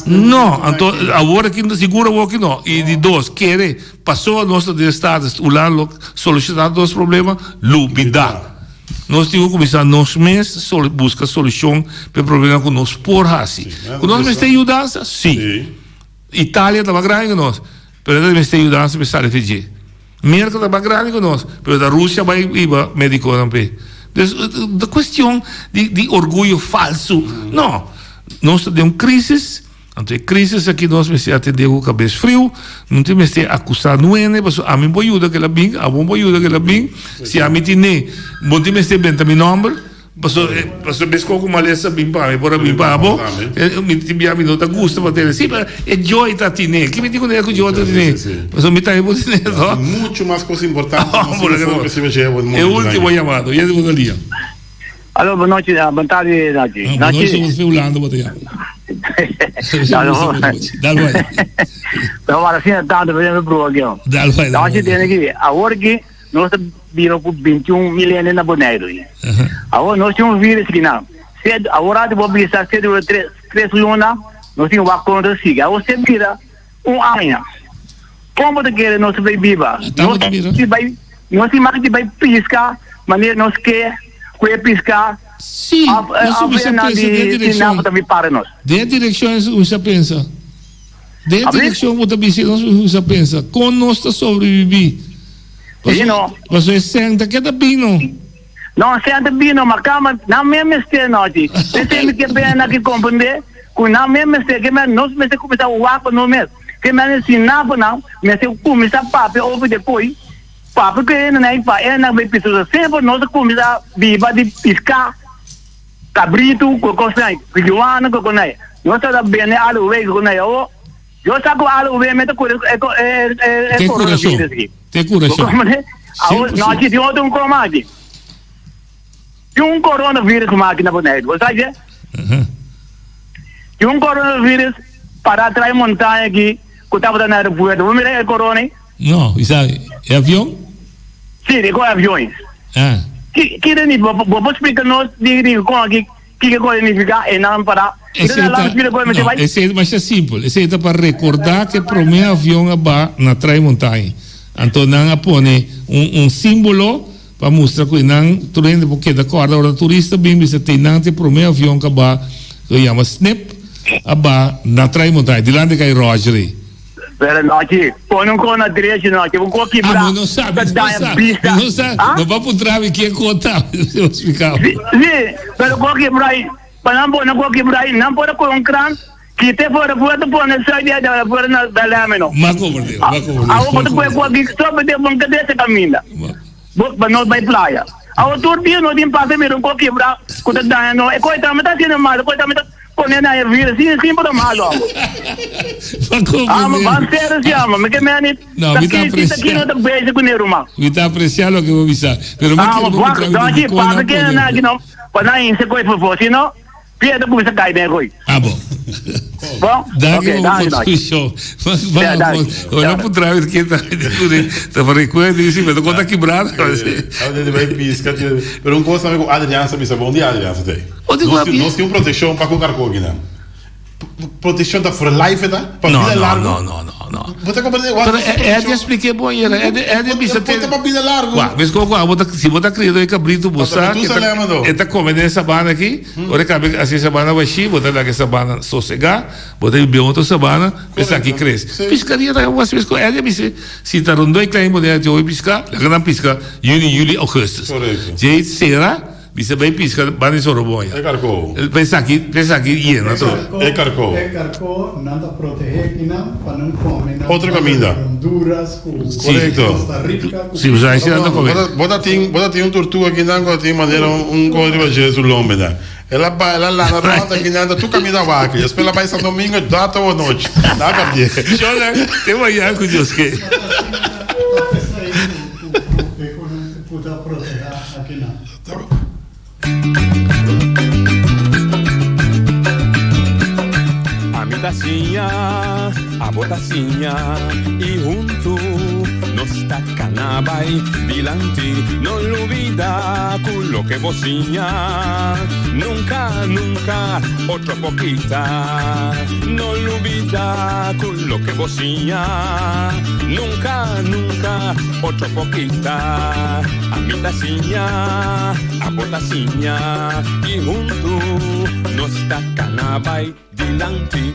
[SPEAKER 2] no, anto awor aki, sigur awor aki no. I di dos, kere, pasobra nos ta den status, Hulanda lo solushoná nos problema, lubidá. Nos tin ku kuminsá nos mes buska solushon pa e problema ku nos por hasi. Ku nos mester yudansa? Sí. Italia ta mas grandi ku nos, pero e ta mester yudansa pa e sali for dje. Merka ta mas grandi ku nos, pero ta Rusia bai hiba medikonan p'e. Dus ta kuestion di orguyo falsu. No. Nos ta den un krisis. Anto e crisis aki nos mester atende cu cabes friu, no tin mester acusa nuene pasobra ami bo yuda kila bin, abo bo yuda kila bin, si ami tine bo tin mester benta mi nomber, pasobra pasobra mes cu malesa bin pa mi por a bin pa abo, mi tin bia mi no ta gusta pa tene, si pero e joy ta tine, ki mi tin cu joy ta tine, pasobra mi tambe por tine to.
[SPEAKER 3] Mucho mas cos importante
[SPEAKER 2] E ultimo yamado, yende bo ta lia.
[SPEAKER 13] Alo, bon nochi, bon tardi, Nachi.
[SPEAKER 2] Ah, bon nochi, somos Hulanda, bo ta yama. Dal bai.
[SPEAKER 13] No, maar asina tanto, pero me proa aquí.
[SPEAKER 2] Dal bai, dal
[SPEAKER 13] bai. Nachi, tiene que, awor ki. Nos ta biba ku 21 mil hende na Boneiru. Awor nos tin un virus kinan. Se awor ati bo bisa se dura tres tres luna, nos tin wak kon ta sigui. Awor se bira un aña. Kon bo ta kere nos ta bai biba? Nos tin bai nos tin mas di bai piska manera nos ke ku e piska.
[SPEAKER 2] Sí,
[SPEAKER 13] Of
[SPEAKER 2] nos
[SPEAKER 13] of
[SPEAKER 2] kuminsá
[SPEAKER 13] nan
[SPEAKER 2] pensa den
[SPEAKER 13] di di
[SPEAKER 2] direkshon.
[SPEAKER 13] nan ta bin para nos.
[SPEAKER 2] Den e direkshon nos kuminsá pensa. Den e
[SPEAKER 13] Abri?
[SPEAKER 2] direkshon bo ta bisa nos kuminsá pensa. Kon nos ta sobrebibí?
[SPEAKER 13] Sí, no.
[SPEAKER 2] Pasobra e sèn ta keda bino.
[SPEAKER 13] No, sèn ta bino, ma kama nan mes mester nochi. P'esei mi ke bini nan ki komprendé ku nan mes mester, ke men nos mester kuminsá wak pa nos mes. Ke men si nan ku nan mester kuminsá papia over di e koi, papia ku e hendenan ei pa e hendenan bai piska. Semper nos a kuminsá biba di piská. Kabritu ku kosnan, pijuana ku kosnan. Nos ta bende aloe ku kosnan. Awo, yo sa ku aloe me ta kura e e
[SPEAKER 2] Te
[SPEAKER 13] coronavirus
[SPEAKER 2] kurason.
[SPEAKER 13] aki.
[SPEAKER 2] Te kurason.
[SPEAKER 13] Awo, no aki tin otro un koma aki. Tin un coronavirus kuma aki na Boneiru. Bo sa ke? Tin un coronavirus para trai montaña aki ku tabata na aeropuerto. Bo mira e corona ei?
[SPEAKER 2] No, i sa e avion?
[SPEAKER 13] Sí, di kon avion.
[SPEAKER 2] Ah.
[SPEAKER 13] Ki ki ta nifica? Bo por splica nos di di kon aki kiko kon ta nifica e nan para?
[SPEAKER 2] Esei ta, no, esei ta masha simpel. Esei ta pa recorda cu e prome avion a ba na Trai Montaña. Anto nan a pone un un simbolo pa mustra cu nan tur hende por keda corda ora turista bin bisa te nan ta e prome avion cu a ba cu yama Snip a ba na Trai Montaña dilanti cay Roger ei.
[SPEAKER 13] Pero nochi, pone un kona drechi nochi, un ko kibra,
[SPEAKER 2] Ah, no sabi,
[SPEAKER 13] ta
[SPEAKER 2] no
[SPEAKER 13] daña
[SPEAKER 2] sabi,
[SPEAKER 13] bista.
[SPEAKER 2] no sa,
[SPEAKER 13] Ah?
[SPEAKER 2] no pa puntra mi kie kota, mi explica.
[SPEAKER 13] Si, si, pero ko kibra ahí, pa nan pone ko kibra ahí, nan por kohe un krans, kite for afuera, pone sui di afuera na Belém no.
[SPEAKER 2] Ma komprende, ma komprende.
[SPEAKER 13] Awo bo ta pone ko ki sobe de bon kadese kaminda. Bo pa nos bai playa. Awo tur dia no tin pasa mira un ko kibra ku ta daña no. E koi tambe ta haciendo malo, e koi tambe ta pone na e vida sin sin por malo amo.
[SPEAKER 2] Ah,
[SPEAKER 13] ma ban serio si amo. Mi ke meni
[SPEAKER 2] No, mi ta
[SPEAKER 13] ta ki ta ki no ta bezig ku ne ruman.
[SPEAKER 2] Mi ta aprecia loke bo bisa. Pero mi
[SPEAKER 13] Ah,
[SPEAKER 2] kere
[SPEAKER 13] ma
[SPEAKER 2] bo
[SPEAKER 13] wak,
[SPEAKER 2] puntra mi
[SPEAKER 13] don
[SPEAKER 2] di
[SPEAKER 13] chi
[SPEAKER 2] dikon
[SPEAKER 13] pasa
[SPEAKER 2] nan
[SPEAKER 13] ke
[SPEAKER 2] pone.
[SPEAKER 13] na ki no pa nan inse koi fofo si no Pia ta cuminsa cay den rooi.
[SPEAKER 2] Ah bon.
[SPEAKER 13] Bon?
[SPEAKER 2] Danki
[SPEAKER 13] Ok,
[SPEAKER 2] pa bo
[SPEAKER 13] danki, danki.
[SPEAKER 2] contribucion.
[SPEAKER 13] Ja, danki.
[SPEAKER 2] Ora puntra mi ke ta ta pa recuerdo di si, pero con ta kibrado.
[SPEAKER 3] Ora bay pisca, pero un cosa tambe cu Adriaan sa bisa bon di Adriaan sa tey.
[SPEAKER 2] Odi cu
[SPEAKER 3] Nos nos tin un proteccion pa cu carco akinan. Proteccion ta for life e ta? Pa
[SPEAKER 2] No,
[SPEAKER 3] bida
[SPEAKER 2] no,
[SPEAKER 3] largo?
[SPEAKER 2] no, no, no, no.
[SPEAKER 3] Bo ta comprende? Wak
[SPEAKER 2] Pero
[SPEAKER 3] nos
[SPEAKER 2] e
[SPEAKER 3] tin
[SPEAKER 2] e
[SPEAKER 3] proteccion.
[SPEAKER 2] expliqué bon yera. E e bisa te.
[SPEAKER 3] Bo ta pa bida largo.
[SPEAKER 2] Wak, mes como cu abo ta si bo ta criado e cabrito bo
[SPEAKER 3] Pasobra
[SPEAKER 2] sa
[SPEAKER 3] tu
[SPEAKER 2] que
[SPEAKER 3] sa
[SPEAKER 2] ta
[SPEAKER 3] lema do.
[SPEAKER 2] e ta come den e sabana aki, ora e cabe haci e sabana bashi, bo ta laga e sabana sosega, bo ta bibi otro sabana, esaki
[SPEAKER 3] Correcto.
[SPEAKER 2] crece.
[SPEAKER 3] Si.
[SPEAKER 2] Piscaria ta wak mes cu e a bisa si ta rondó e klein moneda tin hopi pisca, laga nan pisca juni, juli, augustus.
[SPEAKER 3] Correcto.
[SPEAKER 2] Djei cera. Bisa bay pisca banda di Soroboña.
[SPEAKER 3] E carco.
[SPEAKER 2] Pa esaki, pa esaki yena tur.
[SPEAKER 3] E carco.
[SPEAKER 4] E carco nan ta protege kinan pa nan come nan
[SPEAKER 3] Otro caminda.
[SPEAKER 4] Honduras cu
[SPEAKER 3] Correcto.
[SPEAKER 4] Costa Rica cu
[SPEAKER 2] Si, pues ahí si nan ta come.
[SPEAKER 3] Bo ta tin, bo ta tin un tortuga kinan cu a tin manera un cosa riba dje su lombe nan. El a bay, el a landa rond akinan ta tur caminda wak. Despues el a bay Santo Domingo data o anochi. Nan a perdié.
[SPEAKER 2] Shona, te mañana cu Dios ke.
[SPEAKER 4] Ta pesey cu cu e cu ta proteha akinan.
[SPEAKER 1] Ami ta siña, abo ta siña y huntu nos ta cana bay dilanti. No lubida cu loke bo siña nunca, nunca otro por kita. No lubida cu loke bo siña nunca, nunca otro por kita. Ami ta siña, abo ta siña y huntu nos ta cana bay dilanti.